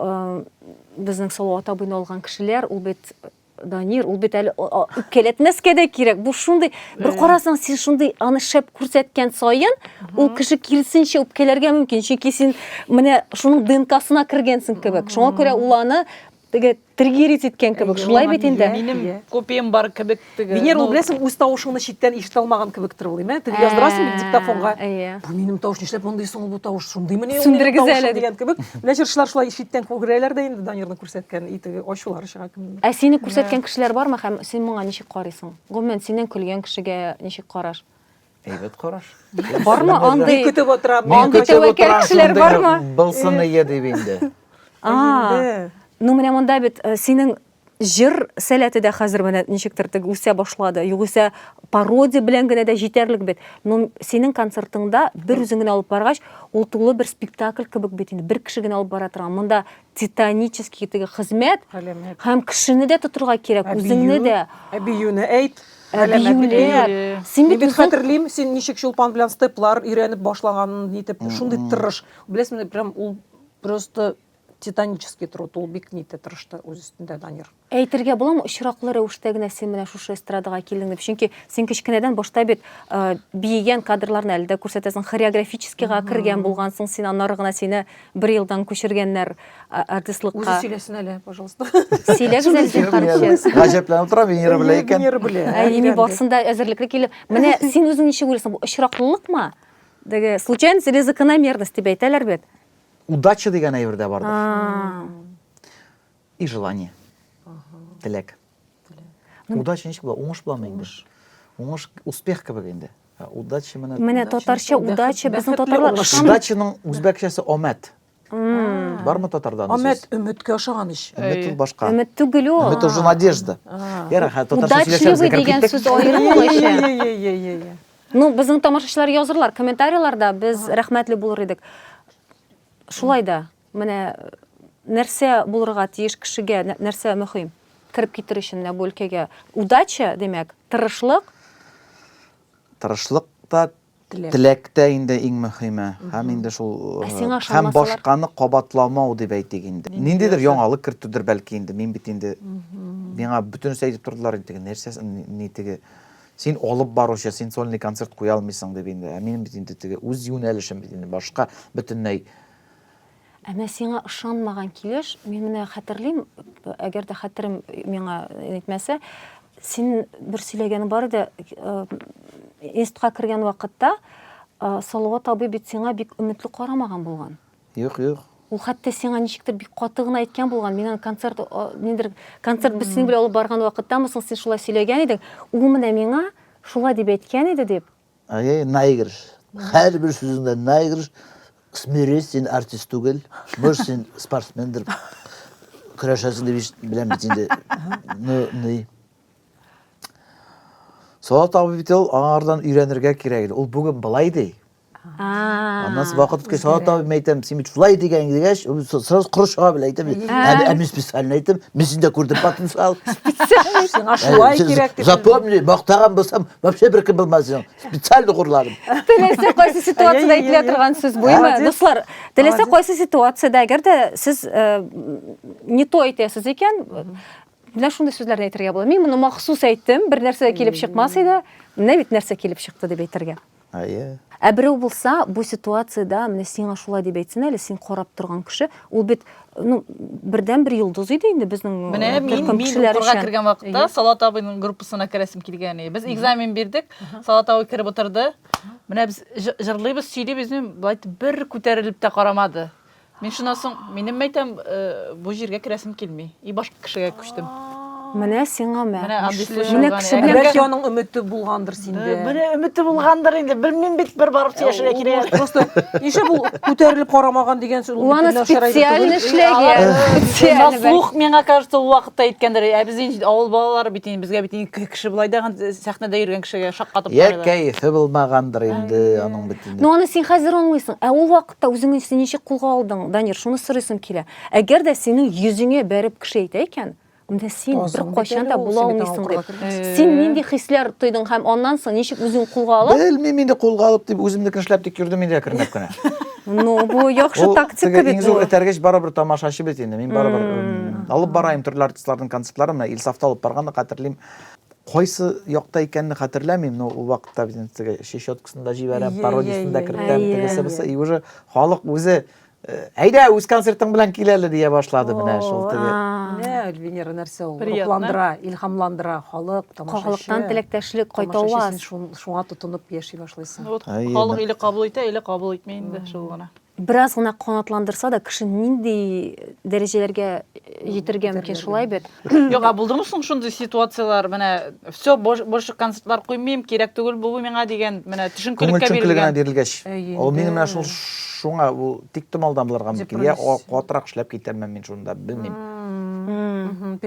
безнең Салават абыйны алган кешеләр, ул бит Данир, ул бит әле үпкәләтмәскә дә кирәк. Бу шундый, бер карасаң, син шундый аны шәп күрсәткән саен, ул кеше киресенчә үпкәләргә мөмкин. Чөнки син менә шуның ДНКсына кергәнсең кебек. Шуңа күрә ул аны теге триггерить иткән кебек. Шулай бит инде. Минем копиям бар кебек теге. Венера, ул беләсең, үз тавышыңны читтән ишетә алмаган кебектер ул, име? Теге яздырасың бит диктофонга. Бу минем тавыш, нишләп мондый соң бу тавыш? Шундыймыни ул минем тавышым дигән кебек. Менә җырчылар шулай читтән күрәләр дә инде Данирны күрсәткән, и теге ачулары чыга кемнеңдер. Ә сине күрсәткән кешеләр бармы һәм син моңа ничек карыйсың? Гомумән, синнән көлгән кешегә ничек караш? Әйбәт караш. Бармы андый? Мин көтеп утырам. Мин Андый көтеп тәвәккәл утырам кешеләр шундый бармы? Булсын ие дип инде. А, ну менә монда бит э, синең җыр сәләте дә хәзер менә ничектер теге үсә башлады. Югыйсә пародия белән генә дә җитәрлек бит. Ну синең концертыңда бер үзең генә алып баргач, ул тулы бер спектакль кебек бит инде. Бер кеше генә алып бара торган. Монда титанический теге хезмәт Галәмәт. һәм кешене дә тотырга кирәк, Ә үзеңне бию? дә. Ә биюне әйт. Ә Галәмәт бит биюләр. бию. Син Мин бит бит үзең хәтерлим, син ничек Чулпан белән степлар өйрәнеп башлаганын нитеп, шундый тырыш. Беләсеңме, прям ул просто титанический труд, ул бик нитә тырышты үз өстендә Данир. Әйтергә буламы, очраклы рәвештә генә син менә шушы эстрадага килдең дип? Чөнки син кечкенәдән башта бит э, биегән кадрларны әле дә күрсәтәсең, хореографическийга кергән булгансың, син аннары гына сине бер елдан күчергәннәр артистлыкка. Үзе сөйләсен әле, пожалуйста. Сөйләгез әле зинһар. Гаҗәпләнеп торам, Венера белә икән. Венера белә. Әйе, мин барсын да әзерлекле килеп. Менә син үзең ничек уйлыйсың, бу очраклылыкмы? Теге случайность или закономерность дип әйтәләр бит. Удача дигән әйбер дә бардыр. И желание. Теләк. Удача ничек була? Уңыш буламы инде? Уңыш успех кебек инде. Ә Удача менә Менә татарча удача безнең татарлар Удачаның үзбәкчәсе омәт. Бармы татарда андый Омәт сүз? өметкә ошаган ич. Өмет ул башка. Өмет түгел ул. Өмет уже надежда. Ярар, хәзер татарча Удачливый сөйләшәбез, кереп дигән киттек. сүз аерым ул эше. Е-е-е-е-е. Ну, безнең тамашачылар язырлар комментарийларда, без рәхмәтле булыр идек. Шулай да, менә нәрсә булырга тиеш кешегә, нәрсә мөһим кереп китер өчен менә бу өлкәгә? Удача, димәк, тырышлык. Тырышлык та, теләк тә инде иң мөһиме. Һәм инде шул Ә сиңа һәм ышанмасалар? башканы кабатламау дип әйтик инде. Ниндидер яңалык кертүдер бәлки инде. Мин бит инде миңа бөтенесе әйтеп тордылар инде, теге нәрсә ни теге. Син алып баручы, син сольный концерт куя алмыйсың дип инде. Ә минем бит инде теге үз юнәлешем бит инде башка бөтенләй. Ә менә сиңа ышанмаган килеш, мин менә хәтерлим, әгәр дә хәтерем миңа әйтмәсә, син бер сөйләгәнең бар иде, институтка кергән вакытта Салават абый бит сиңа бик өметле карамаган булган. Юк, юк. Ул хәтта сиңа ничектер бик каты гына әйткән булган. Мин аны концерт, ниндидер концерт без синең белән алып барган вакыттамы соң син шулай сөйләгән идең. Ул менә миңа шулай дип әйткән иде дип. Ай, наигрыш. Һәрбер сүзеңдә наигрыш. Смирись, син артист түгел. Может, син спортсмендыр. Көрәшәсең дип беләм бит инде. Ну, ни. Салават абый бит ул аңардан өйрәнергә кирәк иде. Ул бүген былай ди. Аннан соң вакыт үткәч, Салават абый, мин әйтәм, син бит шулай дигән дигәч, ул сразу коры чыга белә әйтәм. Ә мин специально әйтәм, мин синдә күрдем потенциал. Сиңа шулай кирәк дип. Запомни, мактаган булсам, вообще беркем булмас синең. Специально гурладым. Теләсә кайсы ситуациядә әйтелә торган сүз бу, әйме? Дуслар, теләсә кайсы ситуациядә, әгәр дә сез не то әйтәсез икән, менә шундый сүзләрне әйтергә була. Мин моны махсус әйттем, бер нәрсә килеп чыкмас иде. Менә бит нәрсә килеп чыкты дип әйтергә. Әйе. Ә берәү булса, бу ситуациядә менә сиңа шулай дип әйтсен әле, син карап торган кеше, ул бит, ну, бердәнбер йолдыз иде инде безнең Менә мин, төркем мин кешеләр укырга өчен. кергән вакытта Салават абыйның группасына керәсем килгән иде. Без экзамен бирдек, Салават абый кереп утырды. Менә без җырлыйбыз, сөйлибез, болай итеп бер күтәрелеп тә карамады. Мин шуннан соң, минем әйтәм, э, бу җиргә керәсем килми. И башка кешегә күчтем. Менә сиңа мә. Менә андый случай Менә булган. кеше Ә белән Бәлки аның өмете булгандыр синдә. Менә өмете булгандыр инде. Белмим бит, бер барып сөйләшергә кирәк. Просто нишләп ул күтәрелеп карамаган дигән сүз Ул аны специально эшләгән. На слух, миңа кажется, ул вакытта әйткәндер. Ә без инде авыл балалары бит инде, безгә бит инде кеше болай да сәхнәдә йөргән кешегә шаккатып Я карыйлар. кәефе булмагандыр инде аның бит инде. Ну аны син хәзер аңлыйсың. Ә ул вакытта үзеңне син ничек кулга алдың, Данир, шуны сорыйсым килә. Әгәр дә синең йөзеңә бәреп кеше әйтә икән, менә син Тазың бер бит кайчан әле да ул, була син бит аңа алмыйсың укырга дип. кермисең. Син нинди хисләр тойдың һәм аннан соң ничек үзең кулга алып? Белмим инде кулга алып дип үземнекен эшләп тик йөрдем инде әкренләп кенә. Ну, бу яхшы Ул тактика теге бит иң зур бу. этәргеч барыбер тамашачы бит инде. Мин барыбер алып барайым төрле артистларның концертларын, менә Илсафта алып барганда хәтерлим. Кайсы якта икәнне хәтерләмим, но ул вакытта бит инде теге чечеткасын да җибәрәм, пародиясен дә кертәм, тегесе бусы, и уже халык үзе э, әйдә үз концертың белән кил әле дия башлады менә шул теге. Менә Венера нәрсә ул, Приятно. рухландыра, илһамландыра халык, тамашачы. Халыктан теләктәшлек Тамашачы кайтаваз. син шуңа тотынып яши башлыйсың. Вот Әйе, халык или кабул итә, или кабул итми инде шул гына. Бераз гына канатландырса да, кеше нинди дәрәҗәләргә җитәргә мөмкин, шулай бит? Юк, ә булдымы соң шундый ситуацияләр, менә все, больше концертлар куймыйм, кирәк түгел бу миңа дигән, менә Күңел төшенкелеккә төшенкелегенә бирелгән. бирелгәч. Әйе Ул минем менә инде. шул шуңа ул тик томалдан булырга мөмкин. Я Депрессия. катырак эшләп китәрмен мин шунда, белмим. Мгм,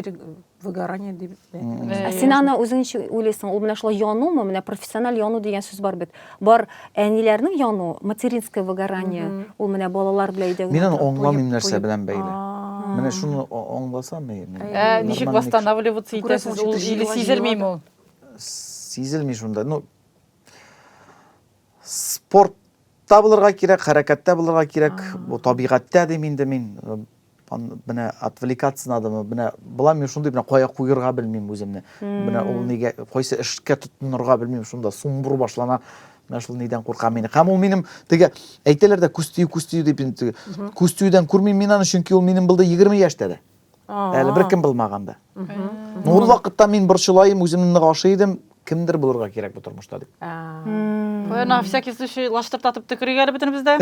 Выгорание дип әйтелә. Ә син аны үзең ничек уйлыйсың? Ул менә шулай янумы? Менә профессиональ яну дигән сүз бар бит. Бар әниләрнең яну, материнское выгорание. Ул менә балалар белән өйдә Мин генә аны утырып. аңламыйм Туеп, нәрсә туеп. белән бәйле. Менә шуны аңласам мин. Ә ничек нормальный кеше. восстанавливаться Күрәсең, итәсез? Ул җыела, или җыела сизелмиме да. ул? Сизелми шунда. Ну, спортта булырга кирәк, хәрәкәттә булырга кирәк, бу табигатьтә дим инде мин. Менә отвлекаться надо, менә була мин шундый, менә кая куерга белмим үземне. Менә ул нигә, кайсы эшкә тотынырга белмим, шунда сумбур башлана. Менә шул нидән куркам мин. Һәм ул минем теге әйтәләр дә күз тию, күз тию дип инде теге. Күз тиюдән күрмим мин аны, чөнки ул минем булды 20 яшьтә дә. Әле беркем булмаганда. Ну, ул вакытта мин борчылаем, үземне нык ашый идем, кемдер булырга кирәк бу тормышта дип. Кая, на всякий случай лаштыртатып төкерик әле бөтенебез дә.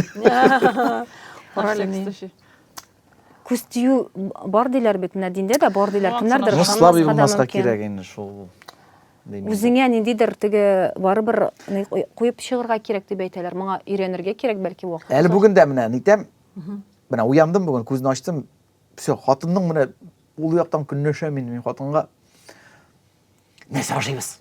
На всякий случай. Күз тию бар диләр бит, менә диндә дә бар диләр. Кемнәрдер Ну, ышанмаска слабый да булмаска мөмкин. кирәк инде шул. дим инде. Үзеңә ниндидер теге барыбер ни куеп чыгарга кирәк дип әйтәләр. Моңа өйрәнергә кирәк бәлки вакыт. Әле бүген дә менә нитәм. Менә уяндым бүген, күзне ачтым. Все, хатынның менә ул яктан көнләшәм инде мин хатынга. Нәрсә ашыйбыз?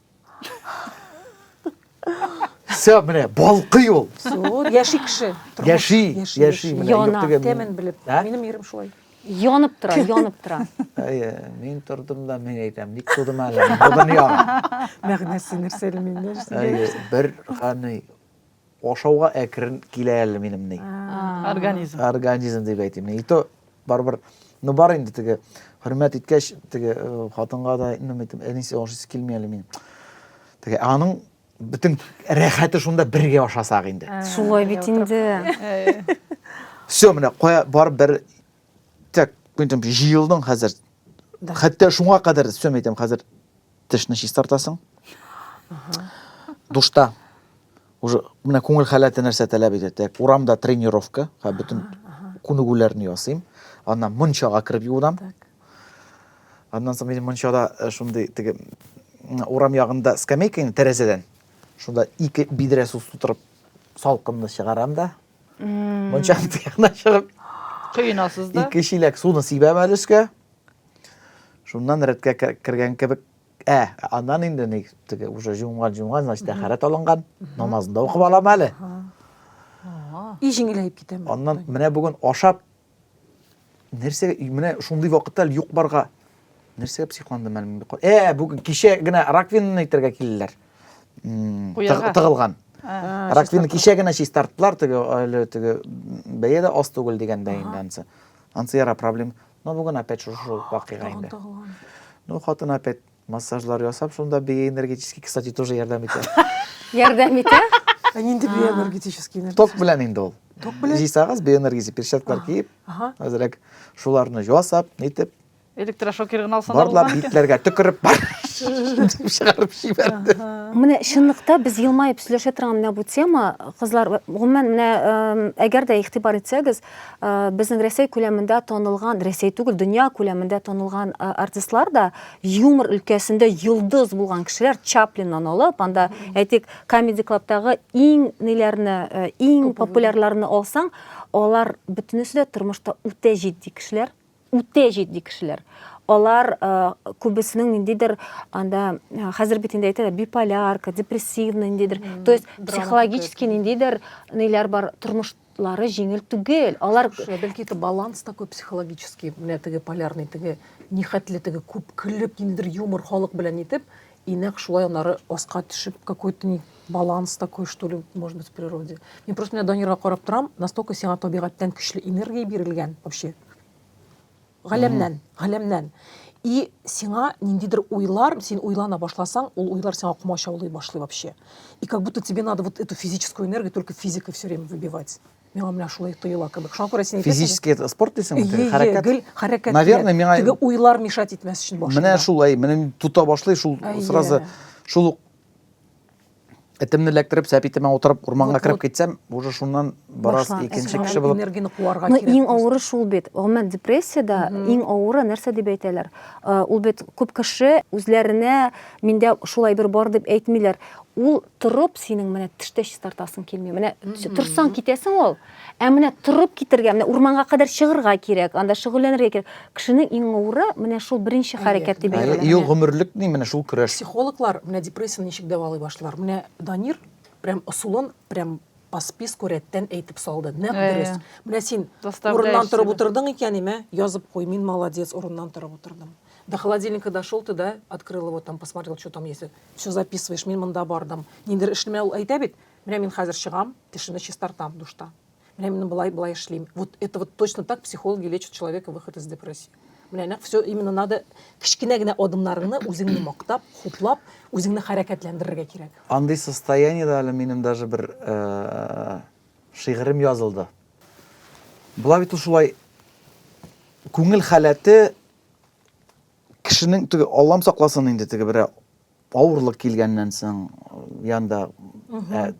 Все, менә балкый ул. Все, яши кеше. Тормыш. Яши, яши, менә Яна. юк түгел. Тәмен белеп. Ә? Минем ирем шулай. Янып тора, янып тора. Әйе, мин тордым да, мин әйтәм, ник тудым әле мин бу дөньяга? Мәгънәсе нәрсә әле мин нәрсә? Әйе, бер хәни ашауга әкрен килә әле минем ни. Организм. Организм дип әйтим. И то барыбер, ну бар инде теге хөрмәт иткәч, теге э, хатынга да инде әйтәм, әнисе ашыйсы килми әле минем. Теге аның бөтен рәхәте шунда бергә ашасак инде. Шулай бит инде. Все, менә кая барып бер так, әйтәм, җыелдың хәзер. Хәтта шуңа кадәр, все, әйтәм, хәзер тешне чистартасың. Душта уже менә күңел халәте нәрсә таләп итә. Так, урамда тренировка, ха, бөтен күнегүләрне ясыйм. Аннан мунчага кереп юынам. Аннан соң минем мунчада э, шундый теге урам ягында скамейка инде тәрәзәдән. Шунда ике бидрә су тутырып салкынны чыгарам да. Мунчаның тыягына чыгып коенасыз да. Ике чиләк суны сибәм әле өскә. Шуннан рәткә кергән кебек Ә, аннан инде ни, теге уже жуынган, жуынган, значит, тәһарәт алынган, намазын да укып алам әле. И җиңеләеп китәм. Аннан менә бүген ашап, нәрсәгә, менә шундый вакытта әле юк барга, нәрсәгә психландым әле мин? Ә, бүген кичә генә раковинаны әйтергә килделәр. Тыгылган. Раковина кичә генә чистарттылар, теге әле теге бәя дә аз түгел дигәндә инде ансы. Ансы яра проблема. Но бүген опять шушы вакыйга инде. Ну, хатын опять массажлар ясап, шунда биоэнергетический, кстати, тоже ярдәм итә. Ярдәм итә? Ә нинди биоэнергетический? Ток белән инде ул. Ток белән? Җыйсагыз, биоэнергетический перчаткалар киеп, әзрәк шуларны ясап, нитеп. Электрошокер гына алсаң да булган икән. Битләргә төкереп, дип чыгарып җибәрде. Менә чынлыкта без елмаеп сөйләшә торган менә бу тема, кызлар, гомумән, менә әгәр дә игътибар итсәгез, безнең Рәсәй күләмендә танылган, Рәсәй түгел, дөнья күләмендә танылган артистлар да юмор өлкәсендә йолдыз булган кешеләр, Чаплиннан алып, анда, әйтик, Comedy Club-тагы иң ниләрне, иң популярларны алсаң, алар бөтенесе дә тормышта үтә җитди кешеләр. Үтә җитди кешеләр. Алар күбесенең ниндидер анда хәзер бит инде әйтәләр биполярка, депрессивный ниндидер. То есть психологически ниндидер ниләр бар, тормышлары җиңел түгел. Алар Слушай, бәлки это баланс такой психологический, менә теге полярный, теге нихәтле теге күп көлеп, ниндидер юмор халык белән итеп, и нәкъ шулай аннары аска төшеп какой-то не баланс такой, что ли, может быть, в природе. Мин просто менә Данирга карап торам, настолько сиңа табигатьтән көчле энергия бирелгән вообще. Галәмнән, галәмнән. И сиңа ниндидер уйлар, син уйлана башласаң, ул уйлар сиңа комачаулый башлый вообще. И как будто тебе надо вот эту физическую энергию только физикой все время выбивать. Миңа менә шулай тоела кебек. Шуңа күрә син әйтәсең. Физический это спорт дисеңме? Теге хәрәкәт. Гел хәрәкәт. Наверное, миңа теге уйлар мешать итмәс өчен башында. Менә шулай, менә тота башлый, шул сразу шул ук этемне эләктереп, сәп итемә утырып, урманга кереп китсәм, уже шуннан бераз икенче кеше булып. Энергияне куарга кирәк. Иң авыры шул бит. Гомумән депрессиядә иң авыры нәрсә дип әйтәләр? Э, ул бит күп кеше үзләренә миндә шулай бер бар дип әйтмиләр. Ул торып синең менә теш тә чистартасың килми. Менә торсаң китәсең ул. Ә менә торып китергә, менә урманга кадәр чыгырга кирәк, анда шөгыльләнергә кирәк. Кешенең иң авыры менә шул беренче хәрәкәт дип әйтелә. Юл гомерлек ни менә шул көрәш. Психологлар менә депрессияне ничек дәвалый башлар. Менә Данир прям ысулын прям по списку рәттән әйтеп салды. Нәкъ дөрес. Менә син урыннан торып утырдың икән, име, язып куй, мин молодец, урыннан торып утырдым. До холодильника дошел ты, да, открыл его там, посмотрел, что там есть. Все записываешь, мин монда бардым. Ниндидер эшне ул әйтә бит. Менә мин хәзер чыгам, тешемне чистартам душта. Менә мин болай болай эшлим. Вот это вот точно так психологи лечат человека выход из депрессии. Менә нәкъ все именно надо кечкенә генә адымнарыңны үзеңне мактап, хуплап, үзеңне хәрәкәтләндерергә кирәк. Андый состояниедә әле минем даже бер э, шигырем язылды. Була бит ул шулай күңел халәте кешенең теге Аллам сакласын инде теге берәр авырлык килгәннән соң янда ә,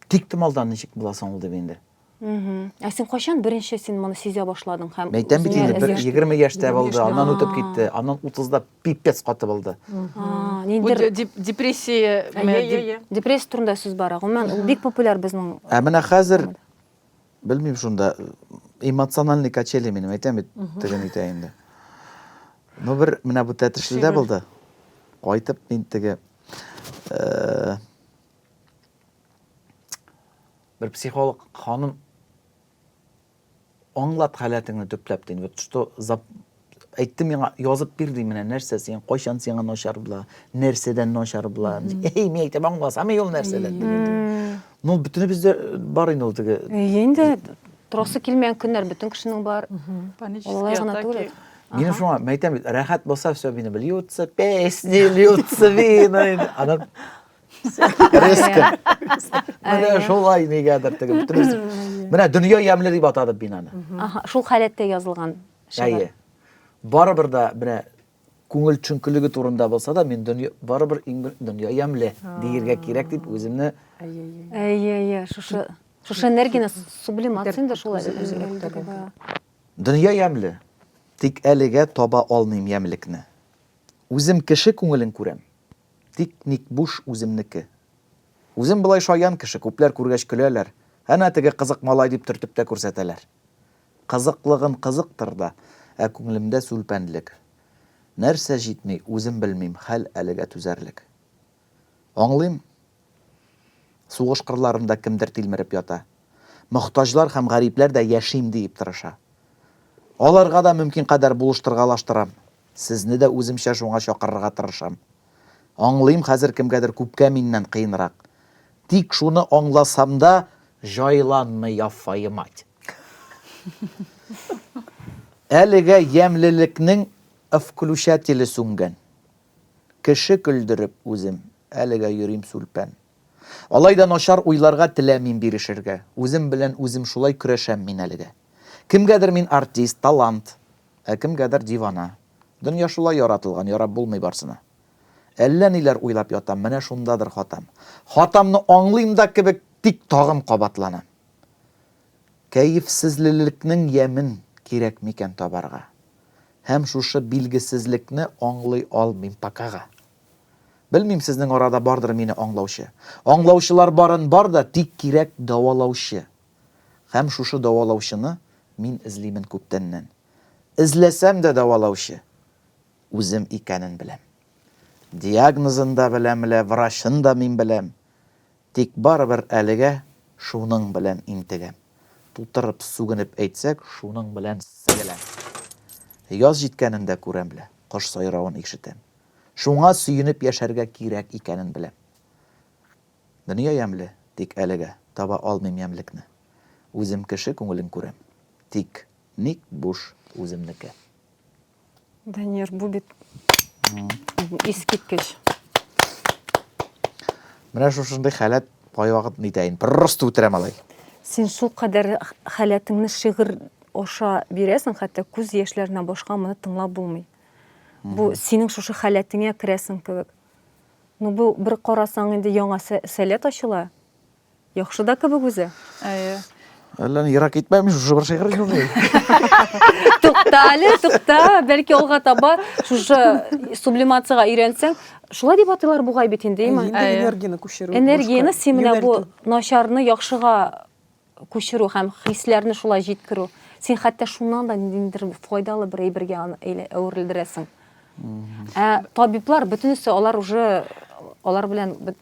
тик томалдан ничек буласың ул дип инде. Ә син кайчан беренче син моны сизә башладың һәм Әйтәм бит инде, бер 20 яшьтә булды, аннан үтеп китте, аннан 30-да пипец каты булды. Ниндидер депрессия, депрессия турында сүз бара. Гомумән, ул бик популяр безнең. Ә менә хәзер белмим шунда эмоциональный качели минем әйтәм бит, теге нитә инде. Ну бер менә бу Тәтешледә булды. Кайтып мин теге э, бер психолог ханым аңлат халәтеңне төпләп ди. Вот что за әйтте миңа язып бир ди менә нәрсә син кайчан сиңа начар була, нәрсәдән начар була. Эй, мин әйтәм аңласам ул нәрсәдән дип. Ну бөтенебездә бар инде ул теге. Инде торасы килмәгән көннәр бөтен кешенең бар. Панические атаки. Минем шуңа, мен әйтәм бит, рәхәт булса, все, минем льются песни, льются вина. Анан Резко. Менә шулай нигәдер теге бөтенесе. Менә дөнья ямьле дип атадым мин аны. Ага, шул халәттә язылган шигырь. Әйе. Барыбер дә менә күңел төшенкелеге турында булса да, мин дөнья барыбер иң бер дөнья ямьле диергә кирәк дип үземне Әйе, әйе, шушы шушы энергияне сублимация инде шул. Дөнья ямьле, тик әлегә таба алмыйм ямьлекне. Үзем кеше күңелен күрәм, тик ник буш үземнеке. Үзем болай шаян кеше, күпләр күргәч көләләр, әнә теге кызык малай дип төртеп тә күрсәтәләр. Кызыклыгын кызыктыр да, ә күңелемдә сүлпәнлек. Нәрсә җитми, үзем белмим, хәл әлегә түзәрлек. Аңлыйм, сугыш кырларында кемдер тилмереп ята. Мохтаҗлар һәм гарипләр дә яшим диеп тырыша. Аларга да мөмкин кадәр булыштыргалаштырам. Сезне дә үземчә шуңа чакырырга тырышам. Аңлыйм, хәзер кемгәдер күпкә миннән кыенрак. Тик шуны аңласам да, җайланмый, яффайы мать. Әлегә ямьлелекнең ывключателе сүнгән. Кеше көлдереп үзем әлегә йөрим сүлпән. Алай да начар уйларга теләмим бирешергә. Үзем белән үзем шулай көрәшәм мин әлегә. Кемгәдер мин артист, талант, ә кемгәдер дивана. Дөнья шулай яратылган, ярап булмый барсына. Әллә ниләр уйлап ятам, менә шундадыр хатам. Хатамны аңлыйм да кебек, тик тагын кабатланам. Кәефсезлелекнең ямен кирәк микән табарга? Һәм шушы билгесезлекне аңлый алмыйм покага. Белмим, сезнең арада бардыр мине аңлаучы. Аңлаучылар барын бар да, тик кирәк дәвалаучы. Һәм шушы дәвалаучыны мин эзлимен күптәннән. Эзләсәм дә дәвалаучы үзем икәнен беләм. Диагнозын да беләм лә, врачын да мин беләм. Тик барыбер әлегә шуның белән интегәм. Тутырып сүгенеп әйтсәк, шуның белән сегеләм. Яз җиткәнен дә күрәм лә, кош сайравын ишетәм. Шуңа сөенеп яшәргә кирәк икәнен беләм. Дөнья ямьле, тик әлегә таба алмыйм ямьлекне. Үзем кеше күңелен күрәм, тик ник буш үземнеке. Данир, бу бит искиткеч. Менә шушындый халәт кайвакыт нитә инде, просто үтерәм алай. Син шул кадәр халәтеңне шигырь аша бирәсең, хәтта күз яшьләреннән башка моны тыңлап булмый. Бу синең шушы халәтеңә керәсең кебек. Ну бу бер карасаң инде яңа сәләт ачыла. Яхшы да кебек үзе. Әйе. Әллә ни ерак китмәм, шушы бер шигырь шундый. Тукта әле, тукта, бәлки алга таба шушы сублимациягә өйрәнсәң, шулай дип атыйлар бугай бит инде, әйме? Инде энергияне күчерү. Энергияне син менә бу начарны яхшыга күчерү һәм хисләрне шулай җиткерү. Син хәтта шуннан да ниндидер файдалы бер әйбергә аны әверелдерәсең. Ә табиблар бөтенесе алар уже алар белән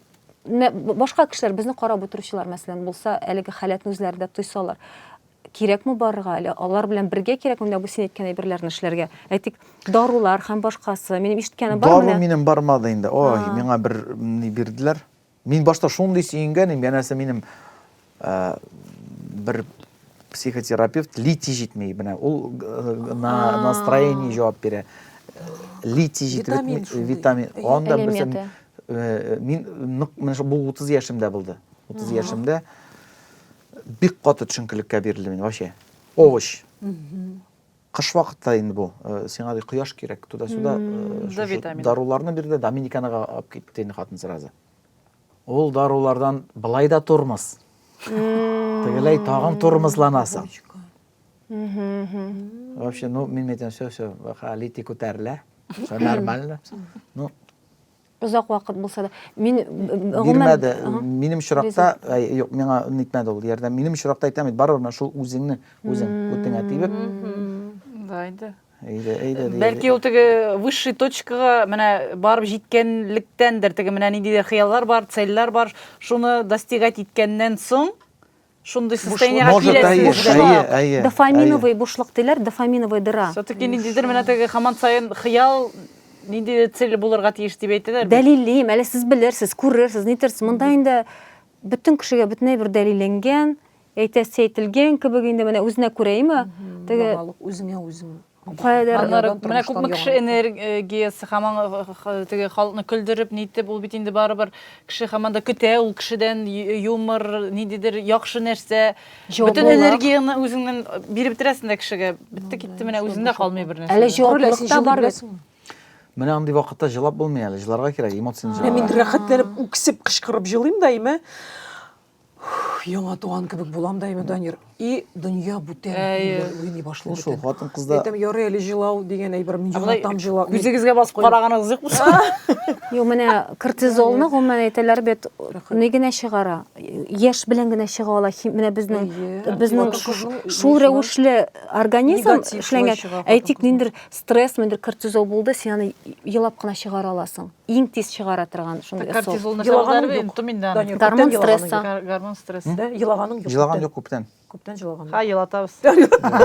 башка кешеләр безне карап утыручылар мәсәлән булса әлеге халәтне үзләре дә тойсалар кирәкме барырга әле алар белән бергә кирәкме менә бу син әйткән әйберләрне эшләргә әйтик дарулар һәм башкасы минем ишеткәнем бар дару минем бармады инде ой миңа бер ни бирделәр мин башта шундый сөенгән идем янәсе минем э, бер психотерапевт литий җитми менә ул э, на настроение җавап бирә литий җитеп бетми витамин анда берсе э, мин нык менә бу 30 яшемдә булды 30 яшемдә бик каты төшенкелеккә бирелдем мин вообще овощ кыш вакытта инде бу э, сиңа ди кояш кирәк туда-сюда даруларны бирде доминиканага алып китте инде хатын сразу Ул дарулардан былай да тормоз. Тегеләй тагын тормозланасың. Вообще, ну, мин әйтәм, все, все, литий күтәрелә. Все нормально. Ну, озак вакыт булса да. Мин гомумән бирмәде. Минем очракта, юк, миңа нитмәде ул ярдәм. Минем очракта әйтәм бит, барыбер менә шул үзеңне, үзең күтеңә тибеп. Да, инде. Әйдә, әйдә. Бәлки ул теге высший точкага менә барып җиткәнлектәндер, теге менә ниндидер хыяллар бар, цельләр бар, шуны достигать иткәннән соң шундый состояниега киләсең. Дофаминовый бушлык диләр, дофаминовый дыра. Все-таки ниндидер менә теге һаман саен хыял ниндидер цель булырга тиеш дип әйтәләр. Дәлиллим, әле сез белерсез, күрерсез, нитерсез. Монда инде бөтен кешегә бөтенләй бер дәлилләнгән, әйтәсе әйтелгән кебек инде менә үзенә күрә, әйме? Теге үзеңә үзең. Каядыр Аннары менә күпме кеше энергиясе һаман теге халыкны көлдереп нитеп, ул бит инде барыбер кеше һаман да көтә ул кешедән юмор, ниндидер яхшы нәрсә. Бөтен энергияне үзеңнән биреп бетерәсең дә кешегә. Бетте китте менә үзендә калмый бер нәрсә. Әле җаваплылык та бар бит. Менә андый вакытта җылап булмый әле, җыларга кирәк, эмоцияне Менә мин җыларга. рәхәтләнеп үксеп кычкырып җылыйм да, име. Яңа туган кебек булам да, име, Данир. И дөнья бүтән уйный башлый. Шул хатын-кызда. Әйтәм, ярый әле җылау дигән әйбер, мин яратам җылау. Күзегезгә басып караганыгыз юкмы? Юк, менә кортизолны гомумән әйтәләр бит, ни генә чыгара. Яшь белән генә чыга ала. Менә безнең безнең шул рәвешле организм эшләнгән. Әйтик, ниндидер стресс, ниндидер кортизол булды, син аны елап кына чыгара аласың. Иң тиз чыгара торган шундый ысул. Кортизол нәрсә ул Елаганың әле юк. оныттым инде аны. Данир, Гормон күптән елаганың стресса. юк. Гормон стресс. Да, елаганың юк. Җылаган юк күптән. Күптән җылаган Ха, елатабыз.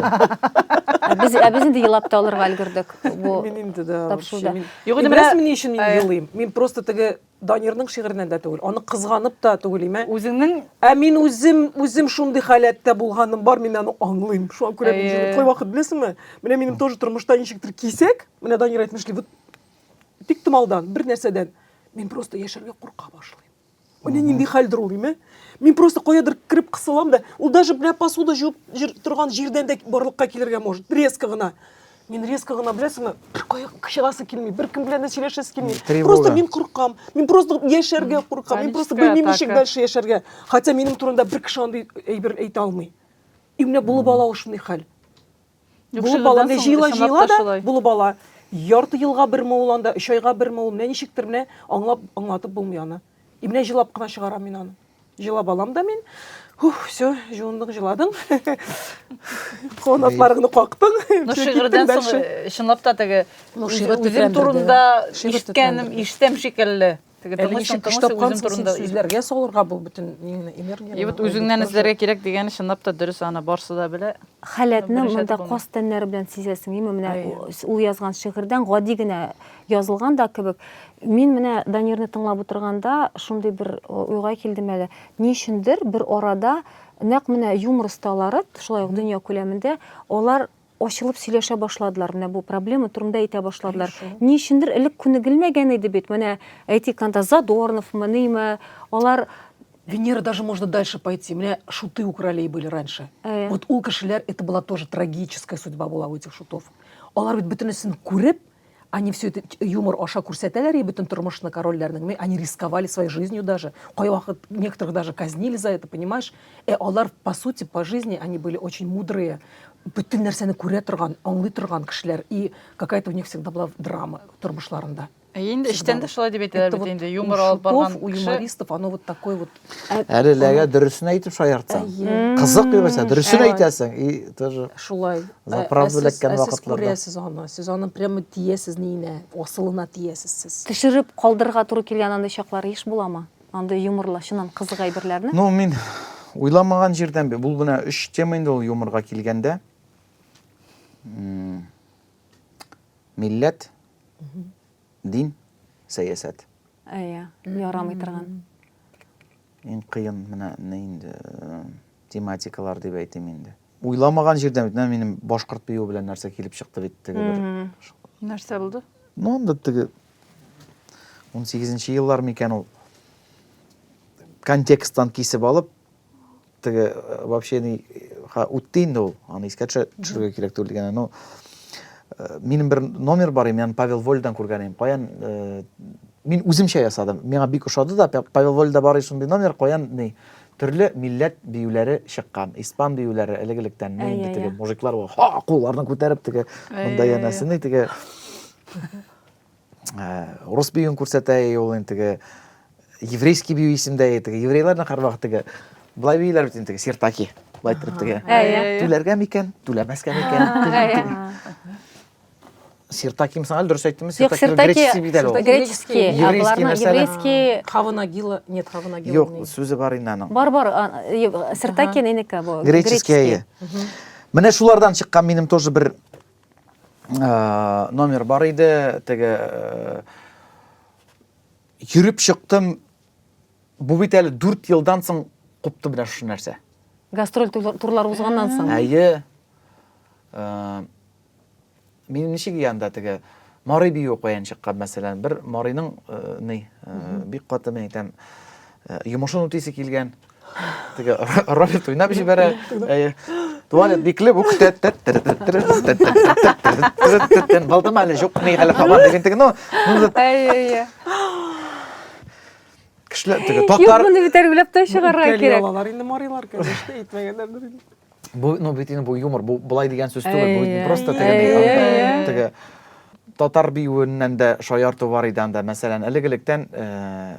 Ә без, ә без инде елап та алырга өлгердек. Бу Мин инде да. тапшыруда. вообще, мин- Юк, Мин инде менә- беләсеңме ни өчен мин Ә. елыйм? Мин просто теге Данирның шигыреннән дә түгел, аны кызганып та түгел име. Үзеңнең Ә мин үзем, үзем шундый халәттә булганым бар, мин аны аңлыйм. Шуңа күрә мин Әйе. җылыйм. Кайвакыт беләсеңме, менә минем тоже тормышта ничектер кисәк, менә Данир әйтмешли, вот Тик томалдан, бер нәрсәдән. Мин просто яшәргә курка башлыйм. Менә нинди хәлдер ул, име? Мин просто каядыр кереп кысылам да, ул даже менә посуда жуып җир, торган җирдән дә барлыкка килергә может, резко гына. Мин резко гына, беләсеңме, бер кая чыгасы килми, бер кем белән дә сөйләшәсе килми. Тревога. Просто мин куркам, мин просто яшәргә куркам, мин просто Паническая белмим ничек атака. дальше яшәргә. Хотя минем турында бер кеше андый әйбер әйтә алмый. И менә булып ала ул шундый хәл. Юк, Булып ала, шигырьдән менә соң җыела чынлап җыела та да шулай. булып ала. Ярты елга берме ул анда, өч айга берме ул, менә ничектер менә аңлап, аңлатып булмый аны. И менә җылап кына чыгарам мин аны. Җылап алам да мин. Хух, все, җуындың, җыладың. Канатларыңны кактың. Ну, Всё, шигырьдән киттең соң дальше. чынлап та теге Ну, үз- шигырь үзем тетрәндерде. турында Шигырь ишеткәнем, тетрәндерде. ишетәм шикелле. Теге Әле тыңлыйсың, ничек көч тыңлыйсың, үзең тапкансың син турында сүзләргә салырга бу бөтен неңне, энергияне. И вот Ул бит үзеңнән тоже- эзләргә кирәк дигәне чынлап та дөрес, аны барсы да белә. Халәтне Беренче монда әйтеп булмый. каз тәннәре белән сизәсең, име менә Әйе. ул язган шигырьдән гади генә язылган да кебек. Мин менә Данирны тыңлап утырганда шундый бер уйга килдем әле. Ни өчендер бер арада нәкъ менә юмор осталары, шулай ук дөнья күләмендә, алар ачылып сөйләшә башладылар, менә бу проблема турында әйтә башладылар. Ни өчендер элек күнегелмәгән иде бит. Менә әйтик, анда Задорновмы, ниме, алар Венера, даже можно дальше пойти. У меня шуты у королей были раньше. Вот ул кешеләр, это была тоже трагическая судьба была у этих шутов. Алар бит бөтенесен күреп, они все это юмор аша күрсәтәләр и бөтен тормышны корольләрнең. Они рисковали своей жизнью даже. Кайвакыт некоторых даже казнили за это, понимаешь? Алар, по сути, по жизни они были очень мудрые. Бөтен нәрсәне күрә торган, аңлый торган кешеләр. И какая-то у них всегда была драма тормышларында. Ә инде эчтән дә шулай дип әйтәләр Это бит вот инде, у юмор алып шутов, барган у кеше. юмористов оно вот такой вот. Әле ләгә дөресен әйтеп шаяртсаң. Әйе. Кызык югыйсә, дөресен Шулай. әйтәсең и тоже Шулай. За Ә, правду ә сез- эләккән ә сез вакытларда. күрәсез аны, сез аны прямо тиясез ниенә, асылына тиясез сез. Төшереп калдырырга туры килгән андый чаклар еш буламы? Андый юморлы, чыннан кызык әйберләрне? Ну, мин уйламаган җирдән, бу менә өч тема инде ул юморга килгәндә. Милләт, дин, сәясәт. Әйе, ярамый торган. Иң кыен менә ни инде тематикалар дип әйтим инде. Уйламаган җирдән бит, менә минем башкорт биюе белән нәрсә килеп чыкты бит теге бер. Нәрсә булды? Ну, анда теге 18 еллар микән ул контексттан кисеп алып, теге э, вообще ни ха, үтте инде ул, аны искә төшерергә кирәк түгел дигән. Ну, э, минем бер номер бар, мин Павел Вольдан күргән идем. Каян э, мин үземчә ясадым. Миңа бик ошады да, Павел Вольда бар шундый номер, каян ни төрле милләт биюләре чыккан. Испан биюләре элек-электән, ни инде теге мужиклар ха, кулларын күтәреп теге монда янәсе ни теге Э, урыс биюен күрсәтә ул инде теге еврейский бию исемдә теге еврейларның һәрвакыт теге былай бииләр бит инде теге сиртаки былай иттереп теге түләргә микән түләмәскә микән сиртаки соң әле дөрес әйттемме сиртаки греческий бит әле ул греческий еврейский нәрсә еврейский хаванагила нет хаванагила юк сүзе бар инде аның бар бар сиртаки нинеке бу греческий әйе менә шулардан чыккан минем тоже бер Э, номер бар иде теге э, йөреп чыктым бу бит әле дүрт елдан соң купты менә шушы нәрсә гастроль турлар узганнан соң әйе э, Минем ничек янда теге Мари биюе каян чыккан, мәсәлән, бер Мариның э, ни, э, бик каты мин әйтәм, э, йомышын үтисе килгән. Теге Роберт уйнап җибәрә. Әйе. Туалет бикле, бу көтә. Булдым әле, юк, ни әле һаман деген теге, ну, ну, Әйе, әйе. кешеләр теге Юк, татар моны бит уйлап та чыгарырга Үпкәли кирәк. алалар инде марилар, конечно, әйтмәгәннәрдер инде. Бу, ну, бит инде бу юмор, бу былай дигән сүз түгел, бу Әйе. просто теге ни, Әйе, анда әйе. теге татар биюеннән дә шаярту бар иде анда. Мәсәлән, элек-электән э,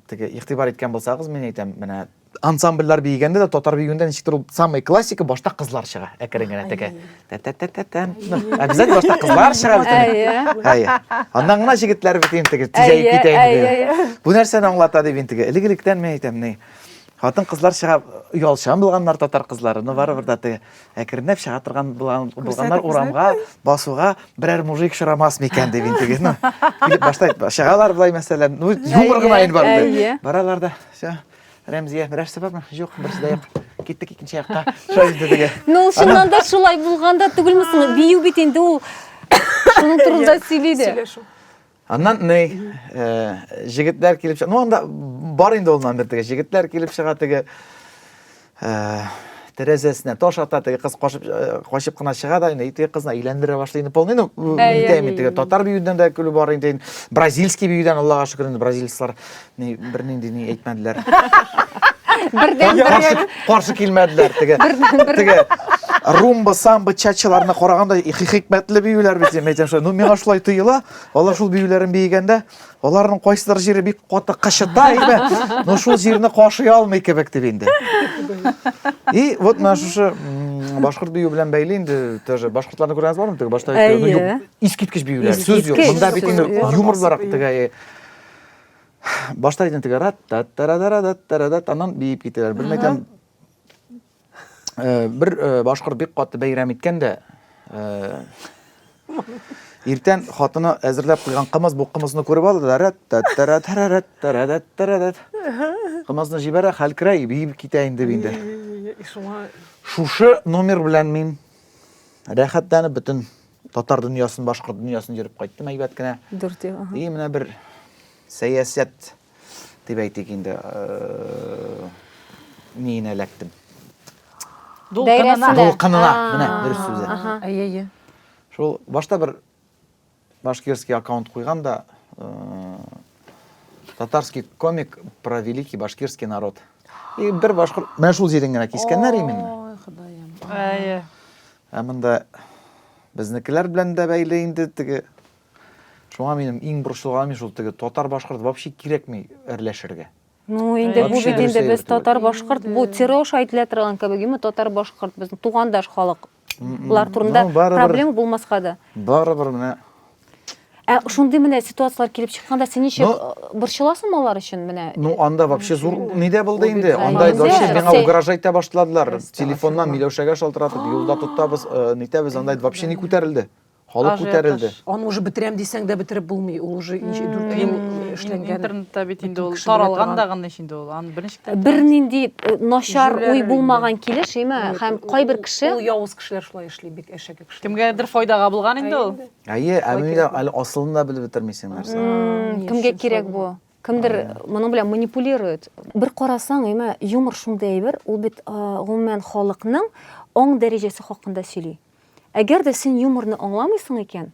теге игътибар иткән булсагыз, мин әйтәм, менә ансамбльләр биегәндә дә татар биюендә ничектер ул самый классика башта кызлар чыга, әкрен генә теге. Тә-тә-тә-тә-тәм. Ну, обязательно башта кызлар чыга бит инде. Әйе. Әйе. Аннан гына җегетләр бит инде теге тизәеп Әйе, китә инде. әйе, әйе. Бу нәрсәне аңлата дип инде теге. Элек-электән мин әйтәм, ни Хатын-кызлар чыга, оялчан булганнар татар кызлары, но барыбер дә теге әкренләп чыга торган булган, булганнар урамга, басуга берәр мужик очрамас микән дип инде теге, ну, килеп башта чыгалар болай мәсәлән, ну, юмор гына инде бар. Әйе. Баралар да, всё, Рәмзия, берәрсе бармы? Юк, берсе дә юк. Киттек икенче якка. Шулай инде теге. Ну, ул чыннан да шулай булганда түгелме соң? Бию бит инде ул шуның турында сөйли дә. Сөйләшү. Аннан ни, э, җегетләр килеп чыга. Ну, анда бар инде ул номер теге. Җегетләр килеп чыга теге. Э, тәрәзәсенә таш ата, теге кыз качып, э, качып кына чыга да инде, теге кызны әйләндерә башлый инде. Полный, ну, әйтәм инде, теге татар биюеннән дә көлү бар инде. Бразильский биюдән, Аллага шөкер, инде бразильцлар ни бернинди ни әйтмәделәр. Бердән бер Каршы, каршы килмәделәр теге. Теге румба, самба, чачаларына караганда хикмәтле биюләр бит, мин әйтәм шулай. Ну, миңа шулай тоела. Алар шул биюләрен биегәндә, аларның кайсыдыр җире бик каты кычыта, әйме? Но шул җирне кашый алмый кебек дип инде. И вот менә шушы башкорт бию белән бәйле инде тоже башкортларны күргәнегез бармы? Теге башта әйтте, ну, юк, искиткеч биюләр. Сүз юк. Монда бит инде юмор буларак теге башта инде теге рат та тарадарада тарадат аннан биеп китәләр. Бер мәйтәм Э, бер э, башкорт бик каты бәйрәм иткән дә, э, иртән хатыны әзерләп куйган кымыз, бу кымызны күреп алды да, рәт тә тәрә тәрә тәрә тәрә кымызны җибәрә, хәл керә, биеп китә инде инде. Шуңа Шушы номер белән мин рәхәтләнеп бөтен татар дөньясын, башкорт дөньясын йөреп кайттым әйбәт кенә. Дүрт ел. И менә бер сәясәт дип әйтик инде, ниенә эләктем. Дулкынына. Дулкынына, менә дөрес сүзе. Әйе, әйе. Шул башта бер башкирский аккаунт куйган да, татарский комик про великий башкирский народ. И бер башкорт, менә шул җирен генә кискәннәр именно. Ой, Ходаем. Әйе. Ә монда безнекеләр белән дә бәйле инде теге. Шуңа минем иң борчылганым шул теге татар-башкорт вообще кирәкми әрләшергә. Ну, инде бу Вообще бит инде дөрес без әйбер түгел. татар-башкорт, бу тире аша әйтелә торган кебек, юкмы, татар-башкорт безнең тугандаш халык. Болар турында Ну, барыбер. проблема булмаска да. Барыбер менә. Ә шундый менә ситуацияләр килеп чыкканда син ничек Ну, борчыласыңмы алар өчен менә? Ну, анда вообще зур ни дә булды инде. Анда Инде, вообще миңа сен- угрожать итә башладылар. Телефоннан Миләүшәгә шалтыратып, юлда тотабыз, нитәбез, анда вообще ни күтәрелде. Халык күтәрелде. Аны уже бетерәм дисәң дә бетереп булмый. Ул уже ничә дүрт ел эшләнгән. Интернетта бит инде ул Бөтен кеше белә таралган торган. да гына инде ул. Аны берничек тә Бернинди начар Җүләр уй инде. булмаган килеш, әйме? Һәм кайбер кеше Ул явыз кешеләр шулай эшли, бик әшәке кешеләр. Кемгәдер файдага булган инде ул. Әйе, ә мин дә әле асылын да белеп бетермисең нәрсә. Ни Кемгә өчен кирәк шулай бу? Кемдер моның белән манипулирует. Бер карасаң, әйме, юмор шундый әйбер, ул бит гомумән халыкның аң дәрәҗәсе хакында сөйли. Әгәр дә син юморны аңламыйсың икән,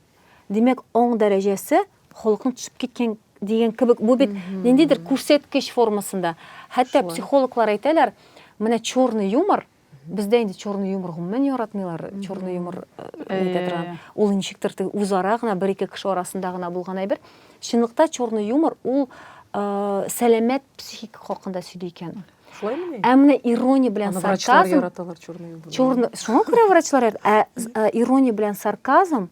димәк, аң дәрәҗәсе халыкның төшеп киткән дигән кебек. Бу бит ниндидер күрсәткеч формасында. Хәтта психологлар әйтәләр, менә черный юмор, бездә инде черный юмор гомумән яратмыйлар, черный юмор әйтә торган. Ул ничектер теге үзара гына, бер-ике кеше арасында гына булган әйбер. Чынлыкта черный юмор ул сәламәт психика хакында сөйли икән. Шулаймыни? Ә менә ирония белән Аны врачлар сарказм яраталар черный юмор. Черный, шуңа күрә врачлар ярата. Ә, ә, ирония белән сарказм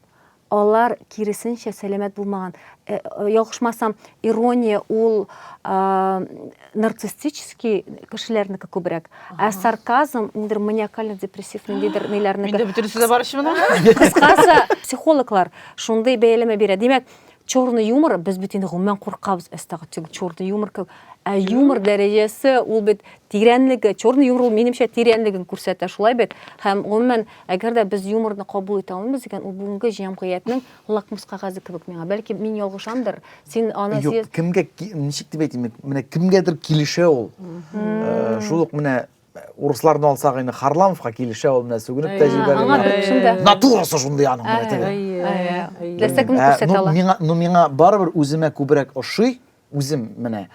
алар киресенчә сәламәт булмаган. Э, э, ялгышмасам, ирония ул э, нарциссический кешеләрнеке күбрәк. Ә сарказм ниндидер маниакально-депрессив ниндидер ниләрнеке. Миндә бөтенесе дә бар ич моның. Кыскасы, психологлар шундый бәяләмә бирә. Димәк, Черный юмор, без бит инде гомумән куркабыз, әстәгъфирулла, черный юмор кебек. Ә юмор дәрәҗәсе ул бит тирәнлеге, черный юмор ул минемчә тирәнлеген күрсәтә, шулай бит. Һәм гомумән, әгәр дә без юморны кабул итә алмыйбыз икән, ул бүгенге җәмгыятьнең лакмус кәгазе кебек миңа. Бәлки мин ялгышамдыр, син аны Юк, кемгә ничек дип әйтим, менә кемгәдер килешә ул. Э, шул ук менә урысларны алсак инде Харламовка килешә ул менә сүгенеп тә җибәрә. Натурасы шундый аның менә теге. Теләсә кемне күрсәтә ала. Миңа, ну миңа барыбер үземә күбрәк ошый, үзем менә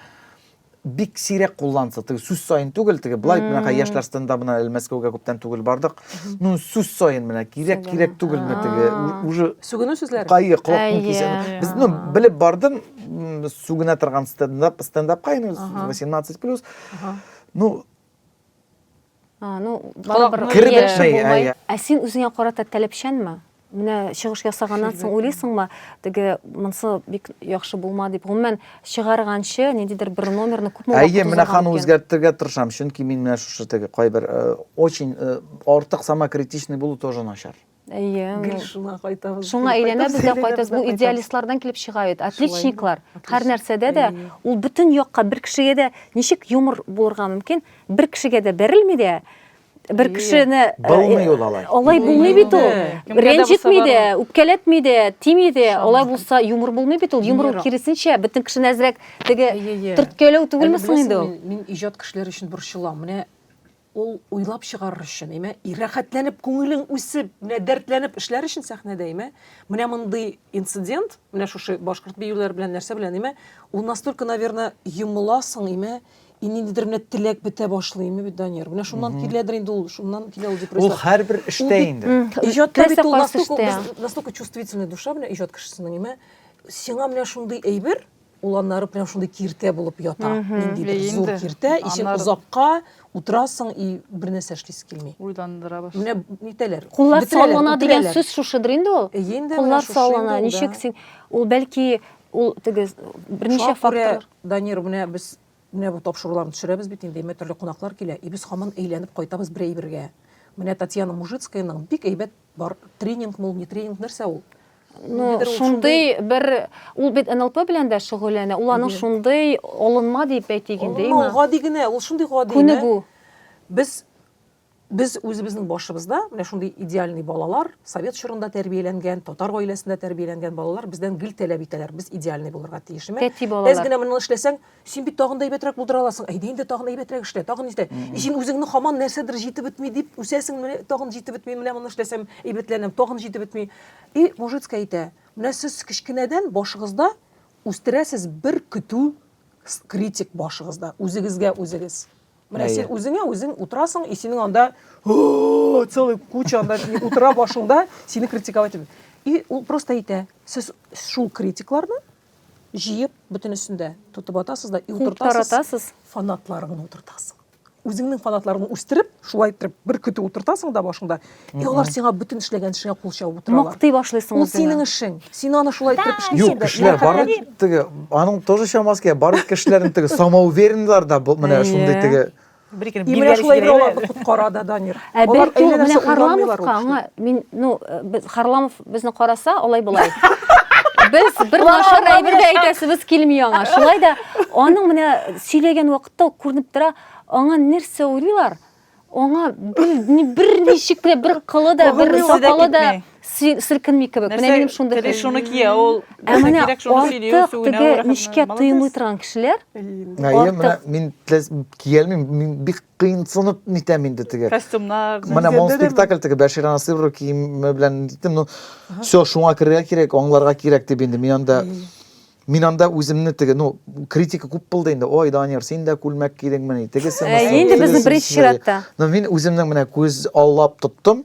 бик сирәк кулланса, теге сүз саен түгел, теге былай менә яшьләр стендабына әле Мәскәүгә күптән түгел бардык. Ну сүз саен менә кирәк кирәк түгел менә теге уже сүгенү сүзләре. Кайы колакны кисә. Без ну белеп бардым, сүгенә торган стендап, стендапка инде 18+. Ну А, ну, барыбер Кереп бетмәй, әйе. Ә син үзеңә карата таләпчәнме? Менә чыгыш ясаганнан соң уйлыйсыңмы, теге монысы бик яхшы булмады дип. Гомумән, чыгарганчы ниндидер бер номерны күпме вакыт Әйе, менә ханы үзгәртергә тырышам, чөнки мин менә шушы теге кайбер э, очень э, артык самокритичный булу тоже начар. Әйе. Гел шуңа кайтабыз. Шуңа әйләнәбез дә кайтабыз. Бу идеалистлардан килеп чыга бит. Отличниклар. Һәр нәрсәдә дә ул бөтен якка бер кешегә дә ничек юмор булырга мөмкин, бер кешегә дә бәрелми дә, бер кешене э, Булмый ул алай. Алай булмый бит ул. Рәнҗетми дә, үпкәләтми дә, тими дә. Алай булса юмор булмый бит ул. Юмор ул киресенчә, бөтен кешене әзрәк теге төрткәләү түгелме соң инде ул? Мин иҗат кешеләре өчен борчылам. Менә Ул уйлап чыгарыр өчен, әйме, и рәхәтләнеп, күңелең үсеп, менә дәртләнеп эшләр өчен сәхнәдә, әйме, менә мондый инцидент, менә шушы башкорт биюләре белән нәрсә белән, әйме, ул настолько, наверное, йомыласың, әйме, и ниндидер менә теләк бетә башлый, әйме бит, Данир. Менә шуннан киләдер инде ул, шуннан килә ул депрессия. Ул һәрбер эштә инде. Иҗатта бит ул настолько, без настолько чувствительная душа менә иҗат кешесенең, әйме, сиңа менә шундый әйбер, Ул аннары прям шундый киртә булып ята. Ниндидер зур киртә, и син озакка утырасың, и бер нәрсә эшлисе килми. Уйландыра башлый. Менә нитәләр. Куллар салына дигән сүз шушыдыр инде ул. Әйе инде, Куллар салына. Ничек син ул бәлки ул теге берничә фактор. Данир, менә без менә бу тапшыруларны төшерәбез бит инде, төрле кунаклар килә, и без һаман әйләнеп кайтабыз бер әйбергә. Менә Татьяна Мужицкаяның бик әйбәт Бар тренингмы ул, не тренинг, нәрсә ул? Ну, шундый бер ул бит НЛП белән дә шөгыльләнә. Ул аның шундый алынма дип әйтик инде, әйме? Гади генә, ул шундый гади. Күнегү. Без без үзебезнең башыбызда менә шундый идеальный балалар, совет чорында тәрбияләнгән, татар гаиләсендә тәрбияләнгән балалар бездән гел таләп итәләр, без идеальный булырга тиеш, әйме? Тәти балалар. Әз генә моны эшләсәң, Син бит тагын да әйбәтрәк булдыра аласың. Әйдә инде тагын әйбәтрәк эшлә, тагын нидә. И син үзеңне һаман нәрсәдер җитеп бетми дип үсәсең, менә тагын җитеп бетми, менә моны эшләсәм әйбәтләнәм, тагын җитеп бетми. И Мужицкая әйтә, менә сез кечкенәдән башыгызда үстерәсез бер көтү критик башыгызда, үзегезгә үзегез. Менә син үзеңә үзең утырасың, и синең анда целый куча анда утыра башыңда, сине критиковать итеп. И ул просто әйтә, сез шул критикларны җыеп бөтенесен дә тотып атасыз да и утыртасыз. Таратасыз. Фанатларыңны утыртасың. Үзеңнең фанатларыңны үстереп, шулай итеп бер көтү утыртасың да башыңда. И алар сиңа бөтен эшләгән эшеңә кул чабып утыралар. Мактый башлыйсың Ул синең эшең. Син аны шулай итеп эшлисең. Юк, кешеләр бар теге, аның тоже чамасы килә. Бар кешеләрнең теге самоуверенныйлар да менә шундый теге Бер икене И менә шулай бер аларны коткара да Данир. Ә бәлки ул менә Харламовка аңа мин, ну, без Харламов безне караса, алай болай. Без бер начар әйбер дә әйтәсебез килми аңа. Шулай да аның менә сөйләгән вакытта ук күренеп тора, аңа нәрсә уйлыйлар? Аңа бер, бер ничек тә бер кылы да, бер сакалы да селкенми кебек. Менә минем шундый хис. Шуны кия ул. Ә менә артык теге нечкә тоемлый торган кешеләр. Әйе, менә мин киялмим, мин бик кыенсынып нитәм инде теге. Костюмнар. Менә мон спектакль теге Бәшир Насыйров киеме белән ниттем, ну, все, шуңа керергә кирәк, аңларга кирәк дип инде мин анда Мин анда үземне теге, ну, критика күп булды инде. Ой, Данир, син дә күлмәк кидеңмени? Тегесе мысы. Инде безнең беренче чиратта. Но мин үземнең менә күз аллап тоттым.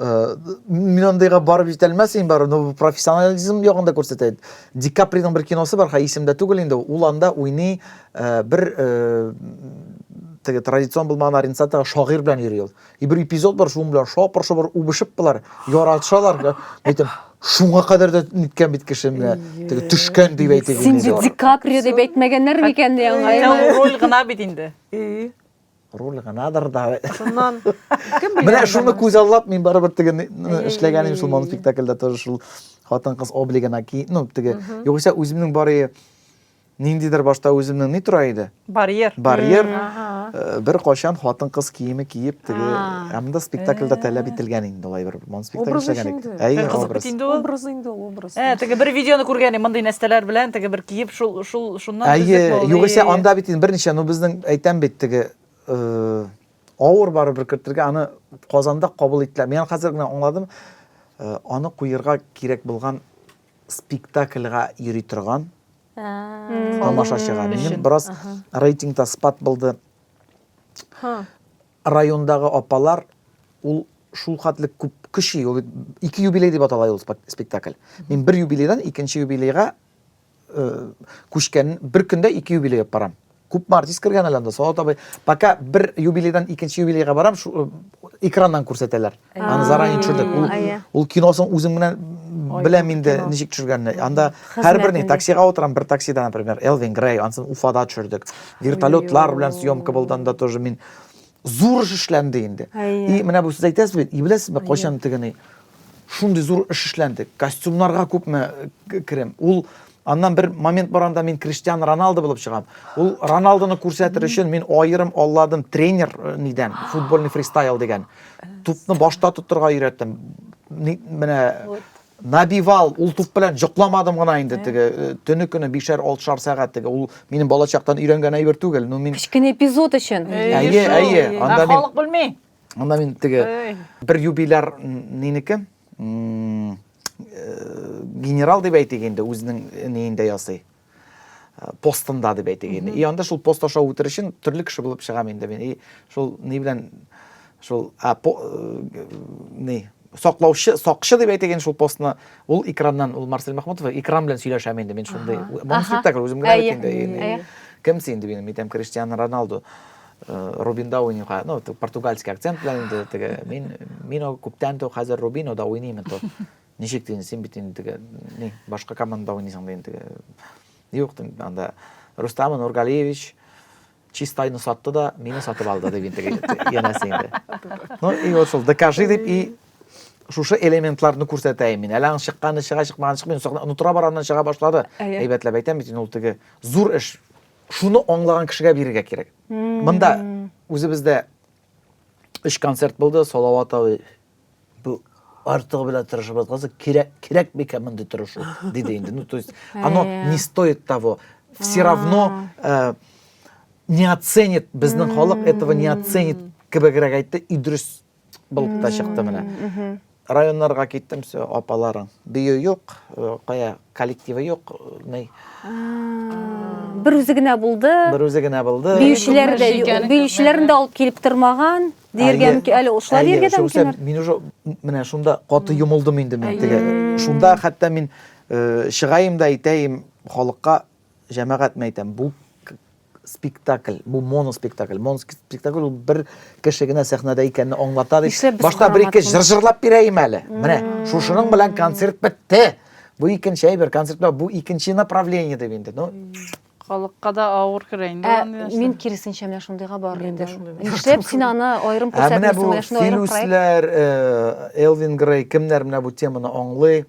Э, мин андыйга барып җитә алмас идем барыбер, но профессионализм ягын да күрсәтә иде. Ди Каприның бер киносы бар, хәй исемдә түгел инде. Ул анда уйный э, бер э, теге традицион булмаган ориентациядагы шагыйрь белән йөри ул. И бер эпизод бар, шуның белән шапыр-шопыр үбешеп болар, яратышалар. Әйтәм, шуңа кадәр дә ниткән бит кеше менә, теге төшкән дип әйтик. Син бит Ди Каприо дип әйтмәгәннәр микән ди аңа? Роль гына бит инде. Роль гынадыр да. Шуннан кем белгән? Менә шуны күзаллап мин барыбер теге эшләгән идем шул моноспектакльдә тоже шул хатын-кыз облигына ки, ну теге югыйсә үземнең бары ниндидер башта үземнең ни тора иде? Барьер. Барьер. Э, бер кайчан хатын-кыз киеме киеп теге, ә монда спектакльдә таләп ителгән инде алай бер моноспектакль эшләгән идек. Әйе, образ. Инде ул. Образ инде ул, образ. Ә, теге бер видеоны күргән идем, мондый нәрсәләр белән теге бер киеп шул шул шуннан Әйе, югыйсә анда бит инде берничә, ну безнең әйтәм бит теге э, авыр барыбер кертергә, аны Казанда кабул иттеләр. Мин хәзер генә аңладым, э, аны куерга кирәк булган спектакльгә йөри торган тамашачыга. Минем бераз рейтингта спад булды. Райондагы апалар ул шул хәтле күп кеше, ул ике юбилей дип атала ул спектакль. Мин бер юбилейдан икенче юбилейга э, күчкән бер көндә ике юбилей алып барам. Күпме артист кергән әле анда, Салават абый. Пока бер юбилейдан икенче юбилейга барам, шу, э, экраннан күрсәтәләр. Аны заранее төшердек. Ул, ул киносын үзем генә беләм инде ничек төшергәнне. Анда һәрбер ни таксига утырам, бер таксида, например, Элвин Грей, ансын Уфада төшердек. Вертолетлар белән съемка булды анда тоже мин зур эш эшләнде инде. И менә бу сез әйтәсез бит, и беләсезме, кайчан тегене шундый зур эш эшләнде. Костюмнарга күпме э, керем. Ул аннан бер момент бар анда мин Криштиану Роналдо булып чыгам. Ул Роналдоны күрсәтер өчен мин аерым алладым тренер э, нидән, футбольный фристайл дигән. Тупны башта тотырга өйрәттем. Менә набивал, ул туп белән йокламадым гына инде теге э, төне көне бишәр, алтышар сәгать теге. Ул минем балачактан өйрәнгән әйбер түгел. Ну мин Кечкенә эпизод өчен. Әйе, әйе. Анда мин халык белми. Анда мин теге бер юбиляр нинеке э, генерал дип әйтик инде үзенең ниендә ясый э, постында дип әйтик инде. И анда шул пост аша үтер өчен төрле кеше булып чыгам инде мин. И шул ни белән шул а, по, э, ни саклаучы, сакчы дип әйтик инде шул постны, ул экраннан, ул Марсель Махмутов экран белән сөйләшәм инде мин шундый. Моны спектакль үзем генә бит инде. Кем син дип инде, әйтәм Криштиану Роналду. Э, Рубинда уйныйм, ну, португальский акцент белән инде теге, мин мин күптән то хәзер Рубинода уйныйм то. Ничек дин, син бит инде теге, ни, башка командада уйныйсың дин теге. Юк, анда Рустам Нургалиевич Чистайны сатты да, мине сатып алды дип инде янәсе инде. Ну, и вот шул докажи дип и шушы элементларны күрсәтәем мин. Әле аның чыкканы чыга, чыкмаганы чыкмый, онытыра барганнан чыга башлады. Әйбәтләп әйтәм бит, ул теге зур эш. Шуны аңлаган кешегә бирергә кирәк. Монда үзебездә өч концерт булды, Салават абый бу артыгы белән тырышып аткансы кирәк кирәк микән мондый тырышу диде инде. Ну, то есть оно не стоит того. Все равно э, не оценит безнең халык этого не оценит кебегрәк әйтте и дөрес булып та чыкты менә. Районнарга киттем, все, апаларың. Бию юк, э, кая коллективы юк, э, ни. Бер үзе генә булды. Бер үзе генә булды. Биючеләр дә, биючеләрне дә алып килеп тормаган. Диергә мөмкин, әле шулай диергә дә мөмкин. Мин уже менә шунда каты йомылдым инде мин теге. Шунда хәтта мин э, чыгаем да әйтәем халыкка, җәмәгать мин әйтәм, бу спектакль, бу моноспектакль. Моноспектакль ул бер кеше генә сәхнәдә икәнне аңлата дип. Башта бер-ике җыр җырлап бирәем әле. Менә шушының белән концерт бетте. Бу икенче әйбер, концерт бу икенче направление дип инде. Ну, Халыкка да авыр керә инде. Ә, мин киресенчә менә шундыйга барыр идем. Нишләп син аны аерым күрсәтмисең? Ә менә бу Филүсләр, э, Элвин Грей, кемнәр менә бу теманы аңлый?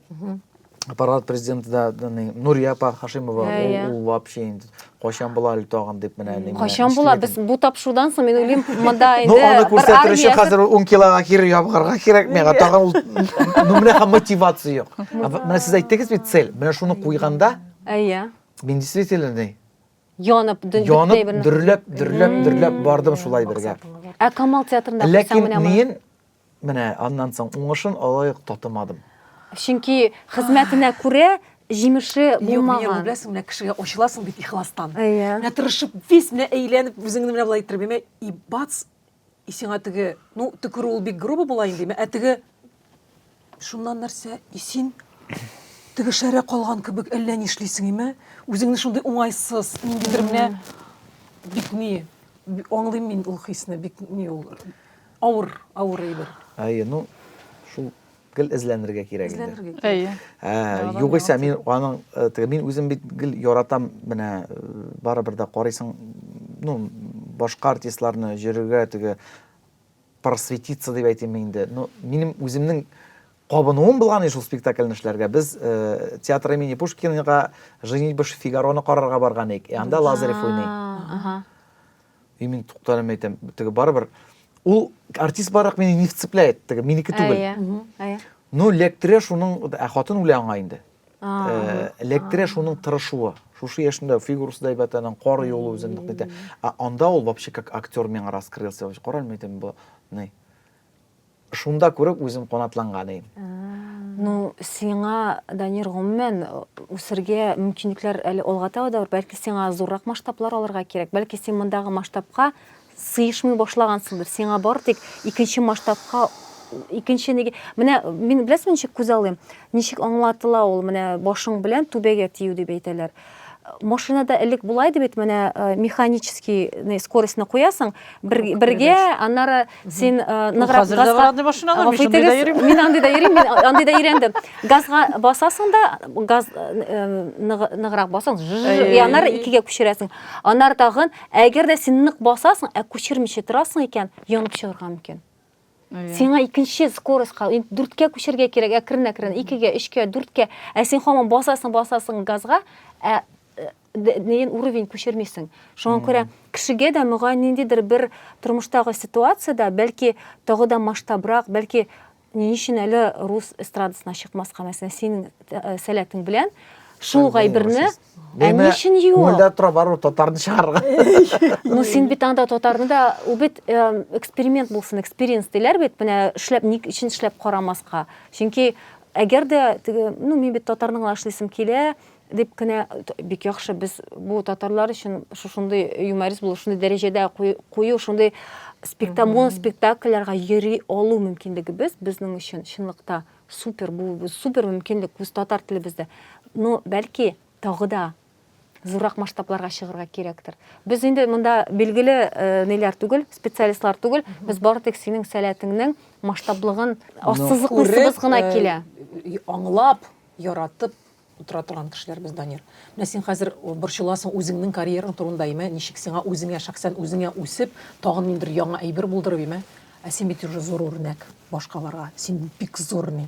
Аппарат президенты да Нурия апа Хашимова, ул, ул вообще инде кайчан була әле тагын дип менә ни. Кайчан була? Без бу тапшырудан соң мин уйлыйм, монда инде Ну, аны күрсәтер өчен хәзер 10 килога кире ябыгарга кирәк миңа. Тагын ул ну менә һәм мотивация юк. Менә сез әйттегез бит цель. Менә шуны куйганда, Әйе. Мин действительно ни? Янып, янып, дөрләп, дөрләп, дөрләп бардым шулай бергә. Ә Камал театрында Ләкин мин менә аннан соң уңышын алай ук татымадым. Чөнки хезмәтенә күрә җимеше булмаган. Юк, беләсең, менә кешегә ачыласың бит ихластан. Менә тырышып, весь менә әйләнеп, үзеңне менә болай иттереп, и бац, И сиңа теге, ну, төкерү ул бик грубо була инде, ә теге шуннан нәрсә, и син теге шәрә калган кебек әллә нишлисең, име? Үзеңне шундый уңайсыз, ниндидер менә бик ни, аңлыйм мин ул хисне, бик ни ул, авыр, авыр әйбер. Әйе, ну, шул гел эзләнергә кирәк инде. Эзләнергә кирәк. Әйе. Ә, югыйсә мин аның э, теге мин үзем бит гел яратам менә э, барыбер дә карыйсың, ну, башка артистларны җөрергә теге просветиться дип әйтим инде. Ну, минем үземнең кабынуым булган шул спектакльне эшләргә. Без э, театр имени Пушкинга Женитьба Фигароны карарга барган идек. И анда Лазарев уйный. Ага. И мин тукталып әйтәм, теге барыбер ул артист барак мине не вцепляет, теге минеке түгел. Әйе. Әйе. Ну, лектерә шуның, ә хатын үлә аңа инде. А, Эләктерә шуның тырышуы. Шушы яшендә фигурасы да әйбәт, аның кар юлы үзен нык итә. Ә анда ул вообще как актер миңа раскрылся. Вообще каралмый әйтәм, бу ни. Шунда күреп үзем канатланган идем. Ну, сиңа, Данир, гомумән, үсергә мөмкинлекләр әле алга таба да бар. Бәлки сиңа зуррак масштаблар алырга кирәк. Бәлки син мондагы масштабка сыешмый башлагансыңдыр. Сиңа бар тик икенче масштабка икенче неге. Менә мин беләсеңме ничек күзаллыйм? Ничек аңлатыла ул менә башың белән түбәгә тию дип әйтәләр. Машинада элек болай ди бит, менә э, механический скоростьны куясың, бер, бергә, аннары син э, ныграк хәзер дә бар андый машиналар, мин Гафу шундыйда итегез, йөрим. Мин андыйда йөрим, мин андыйда өйрәндем. Газга басасың да, газ э, ныграк басасың, жж, и аннары икегә күчерәсең. Аннары тагын, әгәр дә син нык басасың, ә күчермичә торасың икән, янып чыгарга мөмкин. Сиңа икенче скоростька, инде дүрткә күчәргә кирәк, әкрен-әкрен, икегә, өчкә, дүрткә. Ә син һаман басасың, басасың газга, ә э, неен уровень күчермисең. Шуңа күрә кешегә дә мөгаен ниндидер бер тормыштагы ситуациядә, бәлки тагы да масштабрак, бәлки ни өчен әле рус эстрадасына чыкмаска, мәсәлән, синең э, сәләтең белән шул гайберне ә ни өчен юк? Күңелдә тора барыбер татарны чыгарырга. Ну син бит анда татарны да, ул бит э, эксперимент булсын, экспериенс диләр бит, менә эшләп ни өчен эшләп карамаска. Чөнки әгәр дә теге, ну мин бит татарны гына эшлисем килә дип кенә бик яхшы без бу татарлар өчен шушындый юморист булу, шундый дәрәҗәдә кую, шундый спектакль, спектакльләргә йөри алу мөмкинлегебез безнең өчен чынлыкта супер, бу супер мөмкинлек үз татар телебездә. Но бәлки тагы да зуррак масштабларга чыгарга кирәктер. Без инде монда билгеле э, ниләр түгел, специалистлар түгел, без бары тик синең сәләтеңнең масштаблыгын ассызыклыйсыбыз гына э, килә. Аңлап, яратып утыра торган кешеләр без, Данир. Менә син хәзер борчыласың үзеңнең карьераң турында, име? Ничек сиңа үзеңә шәхсән үзеңә үсеп, тагын ниндидер яңа әйбер булдырып, име? Ә син бит уже зур үрнәк башкаларга. Син бик зур ни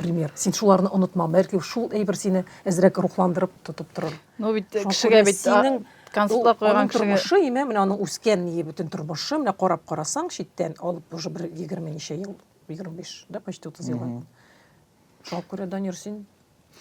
пример. Син шуларны онытма. Бәлки шул әйбер сине әзрәк рухландырып тотып торыр. Ну бит Шуңа кешегә күрә бит синең концертлар куйган аның кешегә тормышы, име, менә аның үскән ние бөтен тормышы, менә карап карасаң, читтән алып уже бер 20 ничә ел, 25, да, почти 30 елга. Шуңа күрә, Данир, син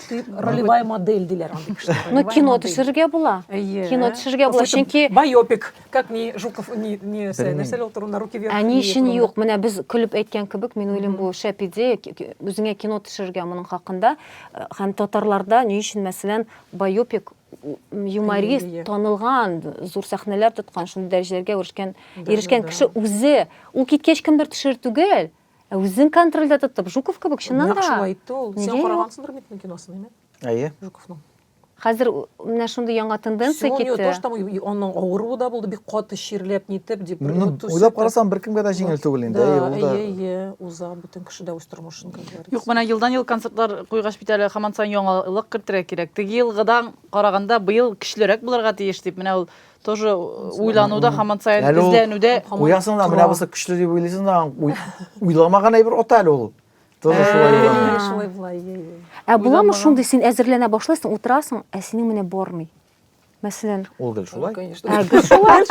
ты ролевая модель диләр андый кешеләр. Ну, ролевая кино модель. төшерергә була. Әйе. Кино төшерергә була, Слушай, чөнки Байопик, как не Жуков, не, не Белмим. нәрсәләр ул турында, руки вверх. Ә ни не өчен турында. юк? Менә без көлеп әйткән кебек, мин уйлыйм, бу шәп идея, үзеңә кино төшерергә моның хакында. Э, Һәм татарларда ни өчен, мәсәлән, байопик юморист, Әйе, әйе. танылган, зур сәхнәләр тоткан, шундый дәрәҗәләргә ирешкән, Да, ирешкән да, да. кеше үзе, ул киткәч кемдер төшерер түгел, ә үзен контрольдә тотып, Жуков кебек, чыннан Нәкъ да. шулай итте ул. Син Нигә юк? карагансыңдыр бит киносын, әйме? Әйе. Жуковның. Хәзер менә шундый яңа тенденция Всё, у него китте. тоже там аның авыруы да булды, бик каты чирләп, нитеп, дип. Ну, уйлап карасаң, беркемгә дә җиңел түгел инде. Да, Әйе, ул да. әйе, әйе, уза бөтен кеше дә үз тормышын, как говорится. Юк, менә елдан-ел концертлар куйгач бит әле һаман саен яңалык кертергә кирәк. Теге елгыдан караганда быел көчлерәк булырга тиеш дип, менә ул тоже уйлануда һаман саен Әле ул эзләнүдә Куясың да, менә бусы көчле дип уйлыйсың да, уйламаган әйбер ата әле ул. Тоже шулай була. Шулай була, әйе, әйе. Ә буламы шундый, син әзерләнә башлыйсың, утырасың, ә синең менә бармый. Мәсәлән, Ул гел шулай. Конечно. ә гел шулай.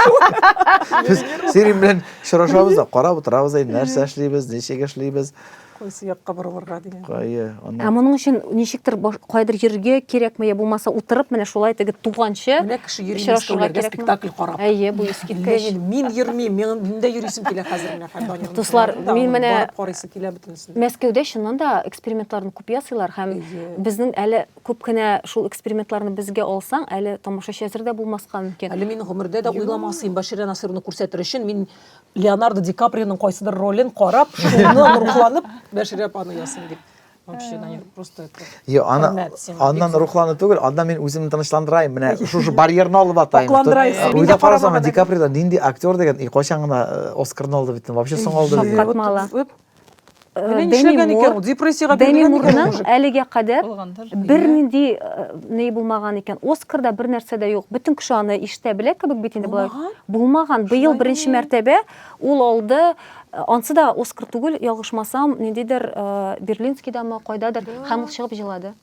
Без Сирин белән очрашабыз да, карап утырабыз, әй, нәрсә эшлибез, ничек эшлибез. Кайсы якка борылырга дигән. Кайы, Ә аннан. моның өчен ничектер кайдыр йөрергә кирәкме, я булмаса утырып менә шулай теге туганчы Менә кеше йөри очрашырга Мәскәүләргә кирәкме? спектакль карап. Әйе, бу искиткеч. Мин, мин йөрмим, мин мин дә йөрисем килә хәзер менә Хәббанияның Дуслар, киноларын да, мин аны менә барып карыйсы килә бөтенесен. Мәскәүдә чыннан да экспериментларны күп ясыйлар һәм Әйе. безнең әле күп кенә шул экспериментларны безгә алсаң, әле тамашачы әзер дә булмаска мөмкин. Әле мин гомердә дә уйламас идем, Бәширә Насыйровны күрсәтер өчен мин Леонардо Ди Каприоның кайсыдыр ролен карап, шуннан рухланып, Бәширә апаны ясыйм дип. Вообще, Данир, просто это... Йо, аны, Хөрмәт сиңа, аннан бик зур. рухлану түгел, аннан мин үземне тынычландырайым. Менә шушы барьерны алып атайым. Акландырайсың. Мин дә Уйлап карасам, карамаган Ди Каприо нинди актер дигән, и кайчан гына э, Оскарны алды бит, вообще соң алды бит. Шаккатмалы. Вот, Менә Деми нишләгән икән Мур, ул, депрессиягә Деми бирелгән икән Мурның мужик. әлегә кадәр Булгандыр. бернинди ни булмаган икән. Оскарда бер нәрсә дә юк. Бөтен кеше аны ишетә белә кебек бит инде болай. Булмаган? Булмаган. Быел Шулай беренче мени? мәртәбә ул алды. Ансы да Оскар түгел, ялгышмасам, ниндидер Берлинскийдамы, кайдадыр. Һәм ул чыгып җылады.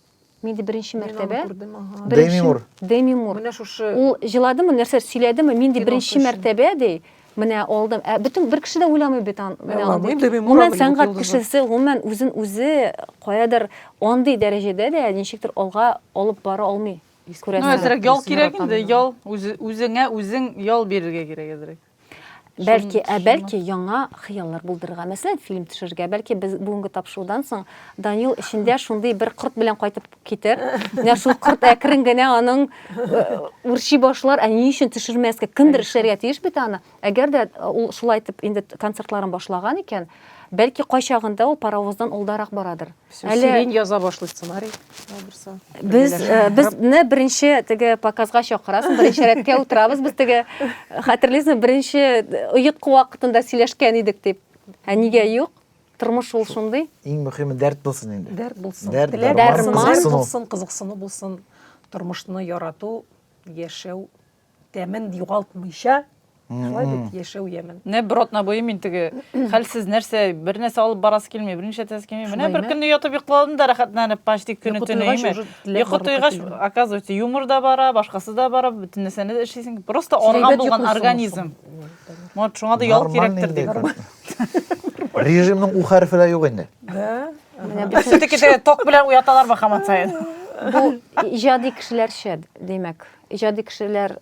Мин дә беренче Мин аны мәртәбә. күрдем, ага. Деми Мур. Деми Мур. Менә шушы Ул җыладымы, нәрсә сөйләдеме? Мин дә Киносы беренче өчен. мәртәбә ди. Менә алдым. Ә бөтен бер кеше дә уйламый бит ан. Менә Уйламый, андый. Деми Мур Гомумән Голливуд сәнгать йолдызы. кешесе гомумән үзен үзе каядыр андый дәрәҗәдә дә ничектер алга алып бара алмый. Ну, Күрәсең. әзрәк ял Актрисаны кирәк яратам инде, мин. ял. Үзеңә үзең ял бирергә кирәк әзрәк. Бәлки, ә бәлки яңа хыяллар булдырырга, мәсәлән, фильм төшерергә. Бәлки без бүгенге тапшырудан соң Данил эчендә шундый бер корт белән кайтып китер. Менә шул корт әкрен генә аның үрчи башлар. Ә ни өчен төшермәскә? Кемдер эшләргә тиеш бит аны. Әгәр дә ул шулай итеп инде концертларын башлаган икән, бәлки кайчагында ул паровоздан алдарак барадыр. Всё, Сирень яза башлый сценарий. Берсе. Без безне беренче теге показга чакырасың, беренче рәткә утырабыз без теге хәтерлисеңме, беренче оеткы вакытында сөйләшкән идек дип. Ә нигә юк? Тормыш ул шундый. Иң мөһиме дәрт булсын инде. Дәрт булсын. Дәрт, Теләк дәрман, булсын, дәрт кызыксыну. булсын, кызыксыну булсын. Тормышны ярату, яшәү тәмен югалтмыйча, шулай бит, яшәү ямен. Менә бер атна буе мин теге хәлсез нәрсә, бер нәрсә алып барасы килми, бер нишләтәсе килми. Менә бер Шулаймы? көнне ятып йокладым да рәхәтләнеп, почти көне Йокы төне туйгач име. уже теләк Йокы барлыкка туйгач, килми. оказывается, юмор да бара, башкасы да бара, бөтен нәрсәне дә эшлисең. Просто Син арган әйбәт булган йоклыйсың организм. соң. Вот шуңа да ял Нормальный кирәктер инде. дип. Режимның у хәрефе дә юк инде. Да. Менә бөтен Все-таки теге ток белән уяталар бу һаман саен. бу иҗади кешеләрчә, димәк. Иҗади кешеләр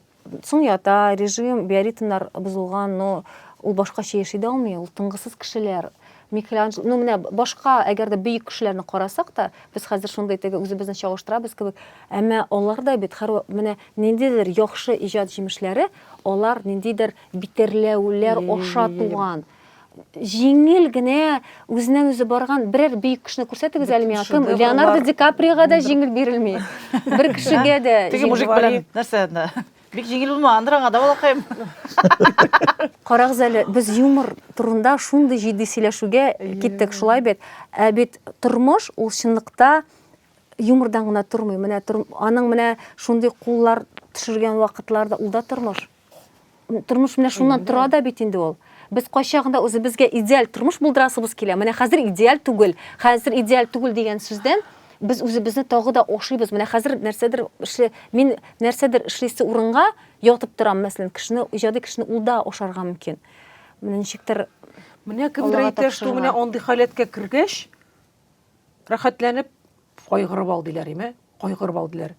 соң ята, режим, биоритмнар бозылган, но ул башкача яши дә алмый, ул тынгысыз кешеләр. Микеланджело, ну менә башка, әгәр дә бөек кешеләрне карасак та, без хәзер шундый теге үзебезне чагыштырабыз кебек, әмма алар да бит һәр менә ниндидер яхшы иҗат җимешләре, алар ниндидер битәрләүләр аша туган. Җиңел генә үзеннән үзе барган берәр бөек кешене күрсәтегез әле миңа. Кем? Леонардо Ди Каприога да җиңел бирелми. Бер кешегә дә. Теге мужик белән нәрсә анда? Бик җиңел булмагандыр аңа да балакаем. Карагыз әле, без юмор турында шундый җитди сөйләшүгә киттек, шулай бит. Ә бит тормыш ул чынлыкта юмордан гына тормый. Менә аның менә шундый куллар төшергән вакытларда ул да тормыш. Тормыш менә шуннан тора да бит инде ул. Без кайчагында үзебезгә идеаль тормыш булдырасыбыз килә. Менә хәзер идеаль түгел. Хәзер идеаль түгел дигән сүздән без үзебезне тагы да ошыйбыз. Менә хәзер нәрсәдер эшле, мин нәрсәдер эшлисе урынга ятып торам, мәсәлән, кешене, иҗади кешене ул да ошарга мөмкин. Менә ничектер Менә кемдер Аллага әйтә, что менә тапшырырга. андый халәткә кергәч, рәхәтләнеп кайгырып ал диләр, име? Кайгырып ал диләр.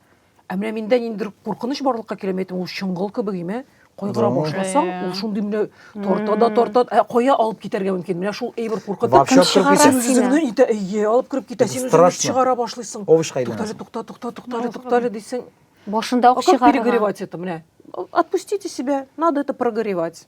Ә менә миндә ниндидер куркыныч барлыкка килә, мин әйтәм, ул чоңгыл кебек, име? Кайгыра башласаң, ул шундый менә тарта да тарта, ә кая алып китәргә мөмкин? Менә шул әйбер куркытып, Вообще алып кереп китә. син үзеңне итә, әйе, алып кереп китә, син үзеңне Страшно. чыгара башлыйсың. Овощка Туктале, әйләнәсең. тукта, тукта, туктале, туктале дисең. Башында А ук как чыгарырга. перегоревать это, менә? Отпустите себя, надо это прогоревать.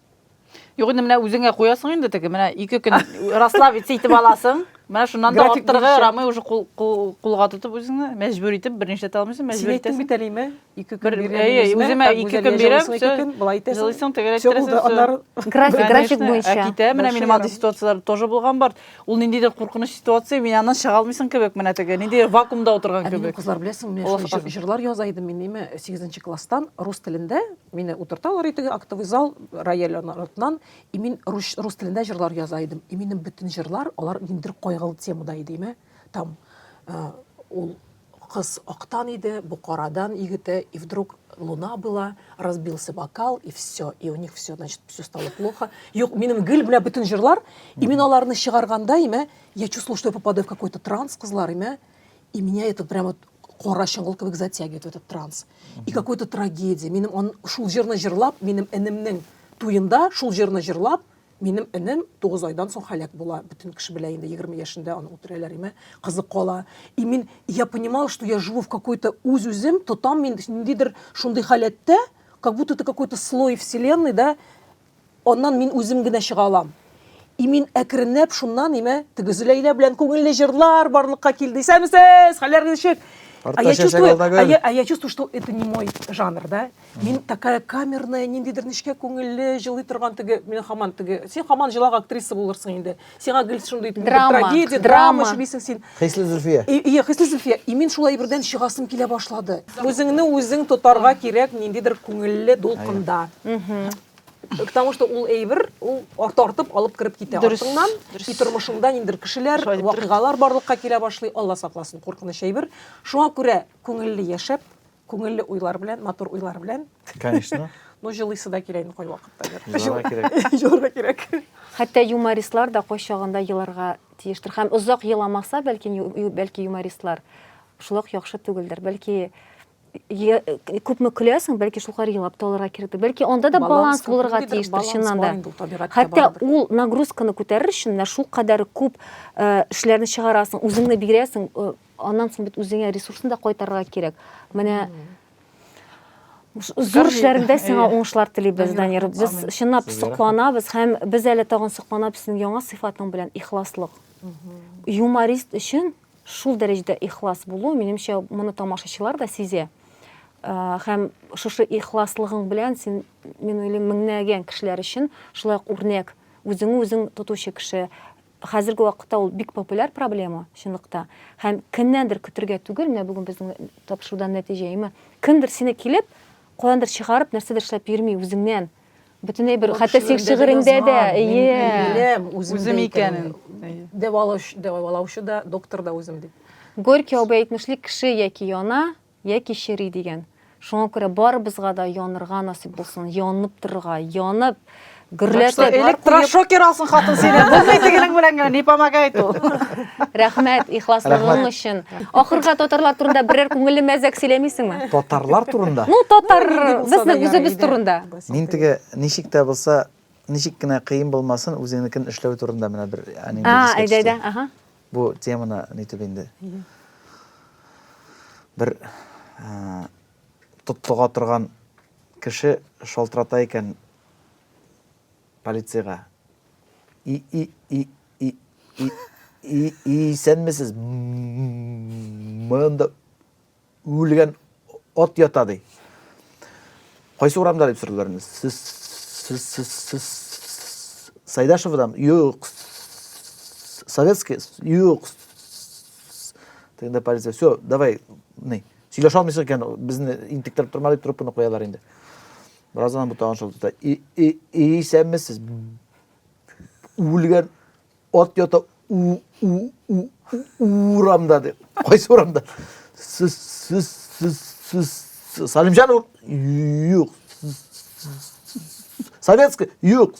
Юк инде менә үзеңә куясың инде теге, менә ике көн расслабиться итеп аласың. Менә шуннан да График арттырырга буенча. ярамый уже кул, кул, кулга тотып үзеңне мәҗбүр итеп берничә итә алмыйсың, Син мәҗбүр әйттең итәсең. бит әле, име? Ике көн Бер, бирәм әйе, үземә, үземә так, ике Гүзәлия, көн бирәм, җылыйсың ике всё. көн, болай итәсең. Җылыйсың, тегерәк Всё булды, иттерәсең, всё. аннары График, график Конечно, буенча. Ә китә, менә Дальше минем андый ярамый. ситуацияләр тоже булган бар. Ул ниндидер куркыныч ситуация, мин аннан чыга алмыйсың кебек, менә теге, ниндидер вакуумда утырган Ә минем кебек. кызлар, беләсеңме, менә Алла шундый сакласын. җырлар яза идем мин, име, 8 класстан рус телендә мине утырталар иде актовый зал, рояль артыннан, и мин рус, рус телендә җырлар яза идем. И минем бөтен җырлар, алар ниндидер кайгылы темада иде, име. Там ул кыз актан иде, бу карадан егете, и вдруг луна была, разбился бокал, и все, и у них все, значит, все стало плохо. Юк, минем гел менә бөтен җырлар, и мин аларны чыгарганда, име, я чувствовала, что я попадаю в какой-то транс, кызлар, име, и меня это прямо вот кара чоңгыл кебек затягивает в этот транс. И какой-то трагедия. Минем он шул җырны җырлап, минем энемнең туенда шул җырны җырлап, минем энем 9 айдан соң һәлак була. Бөтен кеше белә инде, 20 яшендә аны үтерәләр, име, кызы кала. И мин, я понимала, что я живу в какой-то үз-үзем, тотам мин ниндидер шундый халәттә, как будто это какой-то слой вселенной, да, аннан мин үзем генә чыга алам. И мин әкренләп шуннан, име, теге Зөләйлә белән күңелле җырлар барлыкка килде. Исәнмесез, хәлләр ничек? А я чувствую, а я, а я чувствую, что это не мой жанр, да? Мин такая камерная, ниндидер нечкә күңелле, җылый торган теге, мин һаман теге, син һаман җылак актриса булырсың инде. Сиңа гел шундый драма, трагедия, драма эшлисең син. Хисле Зөлфия. Ие, Хисле Зөлфия. И мин шулай бердән чыгасым килә башлады. Үзеңне үзең тотарга кирәк ниндидер күңелле дулкында. К тому, что ул әйбер, ул тартып алып кереп китә артыңнан. И тормышыңда ниндидер кешеләр, вакыйгалар барлыкка килә башлый. Алла сакласын, куркыныч әйбер. Шуңа күрә күңелле яшәп, күңелле уйлар белән, матур уйлар белән. Конечно. Ну, җылыйсы да килә инде кайвакытта. Җыларга кирәк. Җыларга кирәк. Хәтта юмористлар да кайчагында еларга тиештер. Һәм озак еламаса, бәлки, бәлки юмористлар шулай ук яхшы түгелдер. Бәлки күпме көләсең, бәлки шулкадәр елап та алырга кирәктер. Бәлки анда да баланс булырга тиештер, чыннан да. Хәтта ул нагрузканы күтәрер өчен менә шулкадәр күп э, эшләрне чыгарасың, үзеңне бирәсең, э, Аннан соң бит үзеңә ресурсын да кайтарырга кирәк. Менә зур эшләреңдә сиңа уңышлар телибез, Данир. Без чынлап сокланабыз һәм без әле тагын сокланабыз синең яңа сыйфатың белән ихласлык. Юморист өчен шул дәрәҗәдә ихлас булу, минемчә, моны тамашачылар да сизә. Һәм шушы ихласлыгың белән син, мин уйлыйм, меңнәгән кешеләр өчен шулай ук үрнәк. Үзеңне үзең тотучы кеше, Хәзерге вакытта ул бик популяр проблема, чынлыкта. Һәм кемнәндер көтергә түгел, менә бүген безнең тапшырудан нәтиҗә, әйме? Кемдер сине килеп, каяндыр чыгарып, нәрсәдер эшләп йөрми үзеңнән. Бөтенләй бер, хәтта син шигыреңдә дә, әйе. Беләм, үзем икәнен. Дәвалаучы, дәвалаучы да, доктор да үзем дип. Горький абый әйтмешли, кеше яки яна, Яки чери дигән. Шуңа күрә барыбызга да янырга насыйп булсын, янып торырга, янып, гөрләтеп. Электрошокер алсын хатын сине. Булмый тегенең белән генә, не помогает ул. Рәхмәт ихласлыгың өчен. Ахырга татарлар турында берәр күңелле мәзәк сөйләмисеңме? Татарлар турында? Ну, татар, безнең үзебез турында. Мин теге ничек тә булса, ничек кенә кыен булмасын, үзеңнекен эшләү турында менә бер әнием. А, әйдә, әйдә, ага. Бу теманы нитеп инде. Бер тотлыга торган кеше шалтырата икән полициягә. И и и и и и исәнмесез. Монда Үлгән ат ята ди. Кайсы урамда дип сорыйлар инде. Сез сез сез сез Сайдашевадан? Юк. Советский? Юк. Тегендә полиция. Все, давай, ни. Сөйләшә алмыйсың икән, безне интектереп торма дип трубканы куялар инде. Бераздан бу тагын шалтырата. И, и, исәнмесез. Үлгән Ат ята у у у урамда ди. Кайсы урамда? Сез сез сез сез Салимҗан ур юк. Советский юк.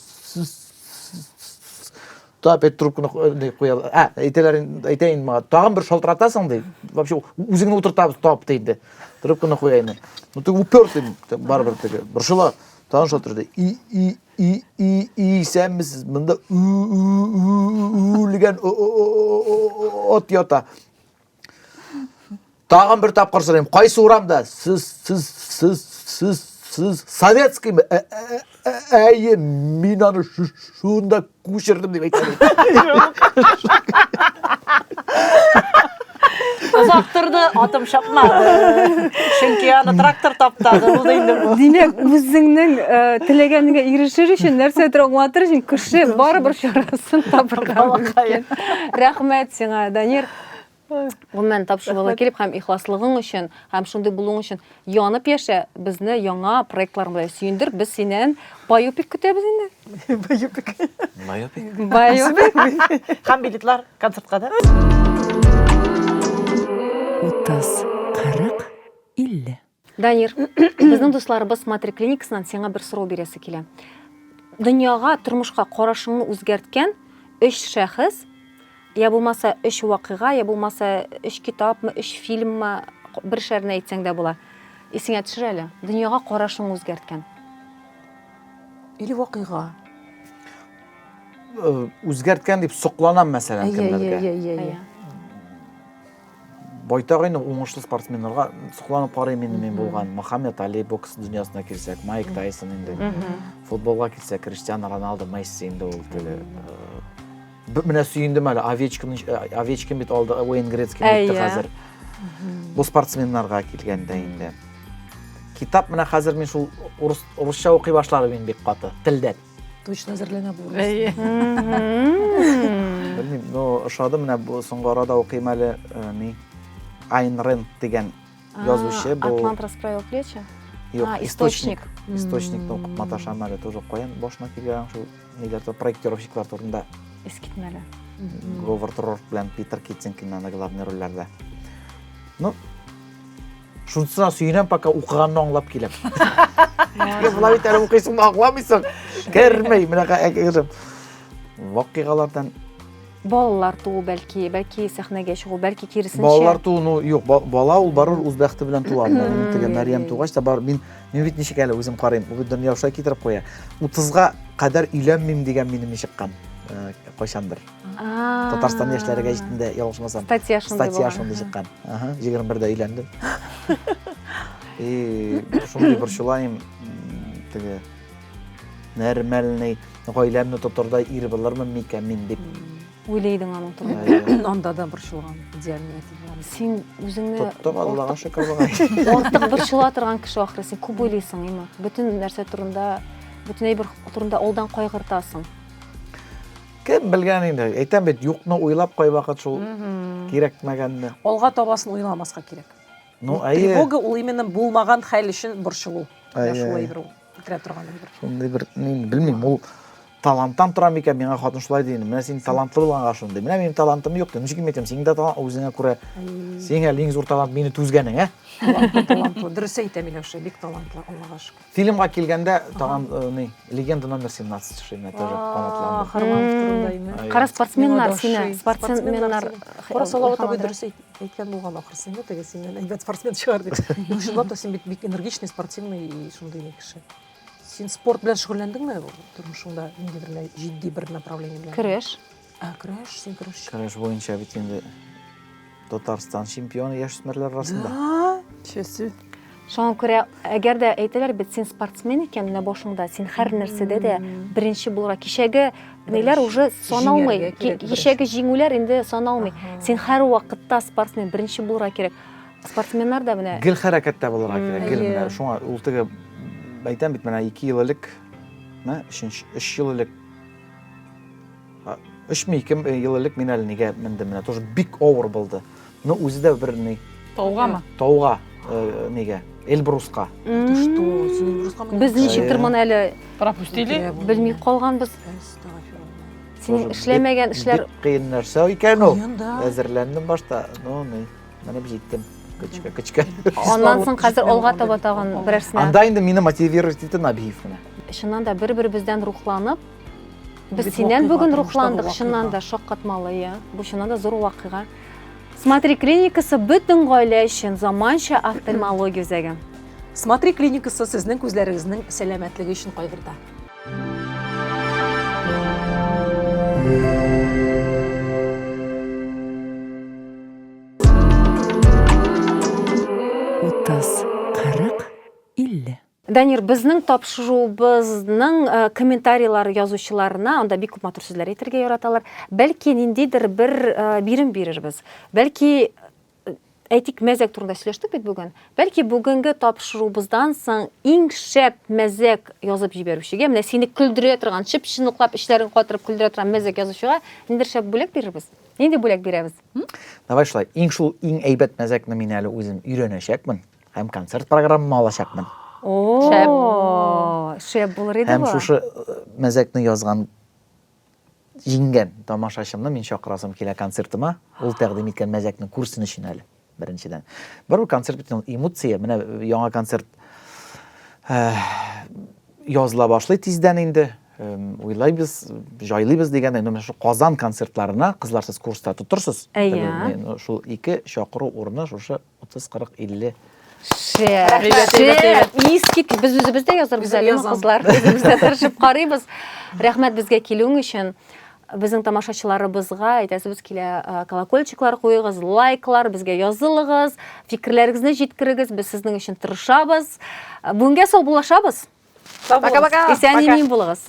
Та опять трубканы не куялар. А, әйтәләр, әйтә инде миңа, тагын бер шалтыратасың ди. Вообще үзеңне утыртабыз, тап ди инде. Трубканы куя инде. Ну ты упертый, барыбер теге. Борчыла. Тагын шалтырады. И и И, и, и, исәнмесез, монда үлгән от ята. Тагын бер тапкыр сорыйм, кайсы урамда? Сез, сез, сез, сез, сез, советскиймы? Әйе, мин аны шунда күчердем дип әйтәм. Озак торды, атым чапмады. Чөнки аны трактор таптады, булды инде бу. Димәк, үзеңнең э, теләгәнеңә ирешер өчен, нәрсәдер аңлатыр өчен кеше барыбер чарасын табырга мөмкин. Рәхмәт сиңа, Данир. Гомумән, тапшыруга килеп һәм ихласлыгың өчен, һәм шундый булуың өчен янып яшә, безне яңа проектларың белән сөендер. Без синнән байопик көтәбез инде. Байопик. Байопик. Байопик. Һәм билетлар концертка да. 30, 40, 50. Данир, безнең дусларыбыз Матри клиникасыннан сиңа бер сорау бирәсе килә. Дөньяга, тормышка карашыңны үзгәрткән өч шәхес, я булмаса өч вакыйга, я булмаса өч китапмы, өч фильммы, бершәрне әйтсәң дә була. Исеңә төшер әле. Дөньяга карашыңны үзгәрткән. Или вакыйга. Э, үзгәрткән дип сокланам мәсәлән кемнәргә. Әйе, әйе, әйе. Байтак инде уңышлы спортсменнарга сокланып карыйм инде мин булган. Мохаммед Али бокс дөньясына килсәк, Майк Тайсон инде. Футболга килсәк, Криштиану Роналду, Месси инде ул теге. Э, менә сөендем әле, Овечкин, э, Овечкин бит алды, Уэйн Грецки бит хәзер. Бу спортсменнарга килгәндә инде. Китап менә хәзер мин шул урыс, урысча укый башладым инде бик каты, телдән. Точно әзерләнә бу. Әйе. Белмим, но ошады менә бу соңгы арада укыйм әле э, ни Айн Рэнд дигән язучы бу. Атлант расправил плечи. Юк, А, источник. Источник. Источникны укып маташам әле тоже каян башына килгән шул ниләр проектировщиклар турында. Искитмәле. Говард Рорк белән Питер Китинг инде главный рольләрдә. Ну, шунысына сөенәм, пока укыганны аңлап киләм. Теге була бит әле укыйсың да аңламыйсың. Кермей, менә әкереп. Вакыйгалардан Балалар туу бәлки, бәлки сәхнәгә чыгу, бәлки киресенчә. Балалар туу, ну юк, бала ул барыр үз бәхте белән туа. Менә минем теге Мәрьям тугач та бар, мин мин бит ничек әле үзем карыйм, бу бит дөнья шулай китереп куя. 30-га кадәр өйләнмим дигән минем ни чыккан, э, кайчандыр. Татарстан яшьләре гәҗитендә ялгышмасам. Статья шундый Статья шундый чыккан. Ага, 21-дә өйләндем. И шундый борчылайым, теге нормальный гаиләмне тотырдай ир булырмын микән мин дип. Уйлый идең аның турында. Анда да борчылган, идеальный әти булам. Син үзеңне Тоттык, Аллага шөкер бугай. Артык борчыла торган кеше ахры, син күп уйлыйсың, име? Бөтен нәрсә турында, бөтен әйбер турында алдан кайгыртасың. Кем белгән инде? Әйтәм бит, юкны уйлап кайвакыт шул кирәкмәгәнне. Алга табасын уйламаска кирәк. Ну, әйе. Тревога ул именно булмаган хәл өчен борчылу. Менә шулай бер ул китерә торган әйбер. Шундый бер, мин белмим, ул таланттан тора микән, миңа хатын шулай ди инде. Менә син талантлы булганга шундый. Менә минем талантым юк ди. Ничек мин әйтәм, синең дә талант үзеңә күрә. Синең әле иң зур талант мине түзгәнең, ә? Талантлы, талантлы. Дөрес әйтә Миләүшә, бик талантлы, Аллага шөкер. Фильмга килгәндә, тагын э, ни, Легенда номер 17 ши менә тоже канатланды. Харманов турында име? Кара спортсменнар Миңа да сине, ошый. спортсменнар. Кара Салават абый дөрес әйткән булган ахрысы инде, теге синнән әйбәт спортсмен чыгар дип. Ну, чынлап та син бит бик энергичный, спортивный и шундый кеше. Син спорт белән шөгыльләндеңме тормышыңда ниндидер менә җитди бер направление белән? Көрәш. Ә, көрәш, син көрәшче. Көрәш буенча бит инде Татарстан чемпионы яшүсмерләр арасында. Да? Чәсе. Шуңа күрә, әгәр дә әйтәләр бит, син спортсмен икән, менә башыңда, син һәр нәрсәдә дә беренче булырга. Кичәге ниләр уже саналмый. Кичәге җиңүләр инде саналмый. Син һәр вакытта спортсмен, беренче булырга кирәк. Спортсменнар да менә гел хәрәкәттә булырга кирәк. Гел менә шуңа ул теге әйтәм бит, менә 2 ел элек, менә 3 3 ел элек Өчме ике ел элек мин әле нигә мендем менә тоже бик авыр булды. Ну үзе дә бер ни. Таугамы? Тауга, э, нигә? Эльбруска. Ты что, син Эльбруска Без ничектер моны әле пропустили? Белми калганбыз. Синең эшләмәгән эшләр бик кыен нәрсә икән ул. Әзерләндем башта, ну ни, менеп җиттем. Көчкә, көчкә. Аннан соң хәзер алга таба тагын берәрсенә. Анда инде мине мотивировать итте Набиев менә. Чыннан да бер-беребездән рухланып, Без синнән бүген рухландык, чыннан да шаккатмалы, я. Бу чыннан да зур вакыйга. Смотри клиникасы бөтен гаилә өчен заманча офтальмология үзәге. Смотри клиникасы сезнең күзләрегезнең сәламәтлеге өчен кайгырта. 30, 40, 50. Данир, безнең тапшыруыбызның э, комментарийлар язучыларына, анда бик күп матур сүзләр әйтергә яраталар. Бәлки ниндидер бер э, бирем бирербез. Бәлки э, әйтик, мәзәк турында сөйләштек бит бүген. Бәлки бүгенге тапшыруыбыздан соң иң шәп мәзәк язып җибәрүчегә, менә сине көлдерә торган, чып-чынлыклап эчләрен катырып көлдерә торган мәзәк язучыга ниндидер шәп бүләк бирербез. Нинди бүләк бирәбез? Давай шулай, иң шул иң әйбәт мәзәкне мин әле үзем өйрәнәчәкмен. Һәм концерт программа алачакмын. О, шәп булыр иде Һәм шушы э, мәзәкне язган җиңгән тамашачымны мин чакырасым килә концертыма. Ул тәкъдим иткән мәзәкне күрсен өчен әле, беренчедән. Барыбер концерт бит ул эмоция. Менә э, яңа концерт э, языла башлый тиздән инде. Уйлайбыз, җайлыйбыз дигәндә, менә шул Казан концертларына кызлар сез курста тотырсыз. Әйе. Шул ике чакыру урыны шушы 30, 40, 50. Шәп, шәп, искит, без үзебез дә язарбыз әле, кызлар. Үзебез дә тырышып карыйбыз. Рәхмәт безгә килүең өчен. Безнең тамашачыларыбызга әйтәсебез килә, э, колокольчиклар куегыз, лайклар, безгә язылыгыз, фикерләрегезне җиткерегез, без сезнең өчен тырышабыз. Бүгенгә саубуллашабыз. Пока-пока. Исән-имин булыгыз.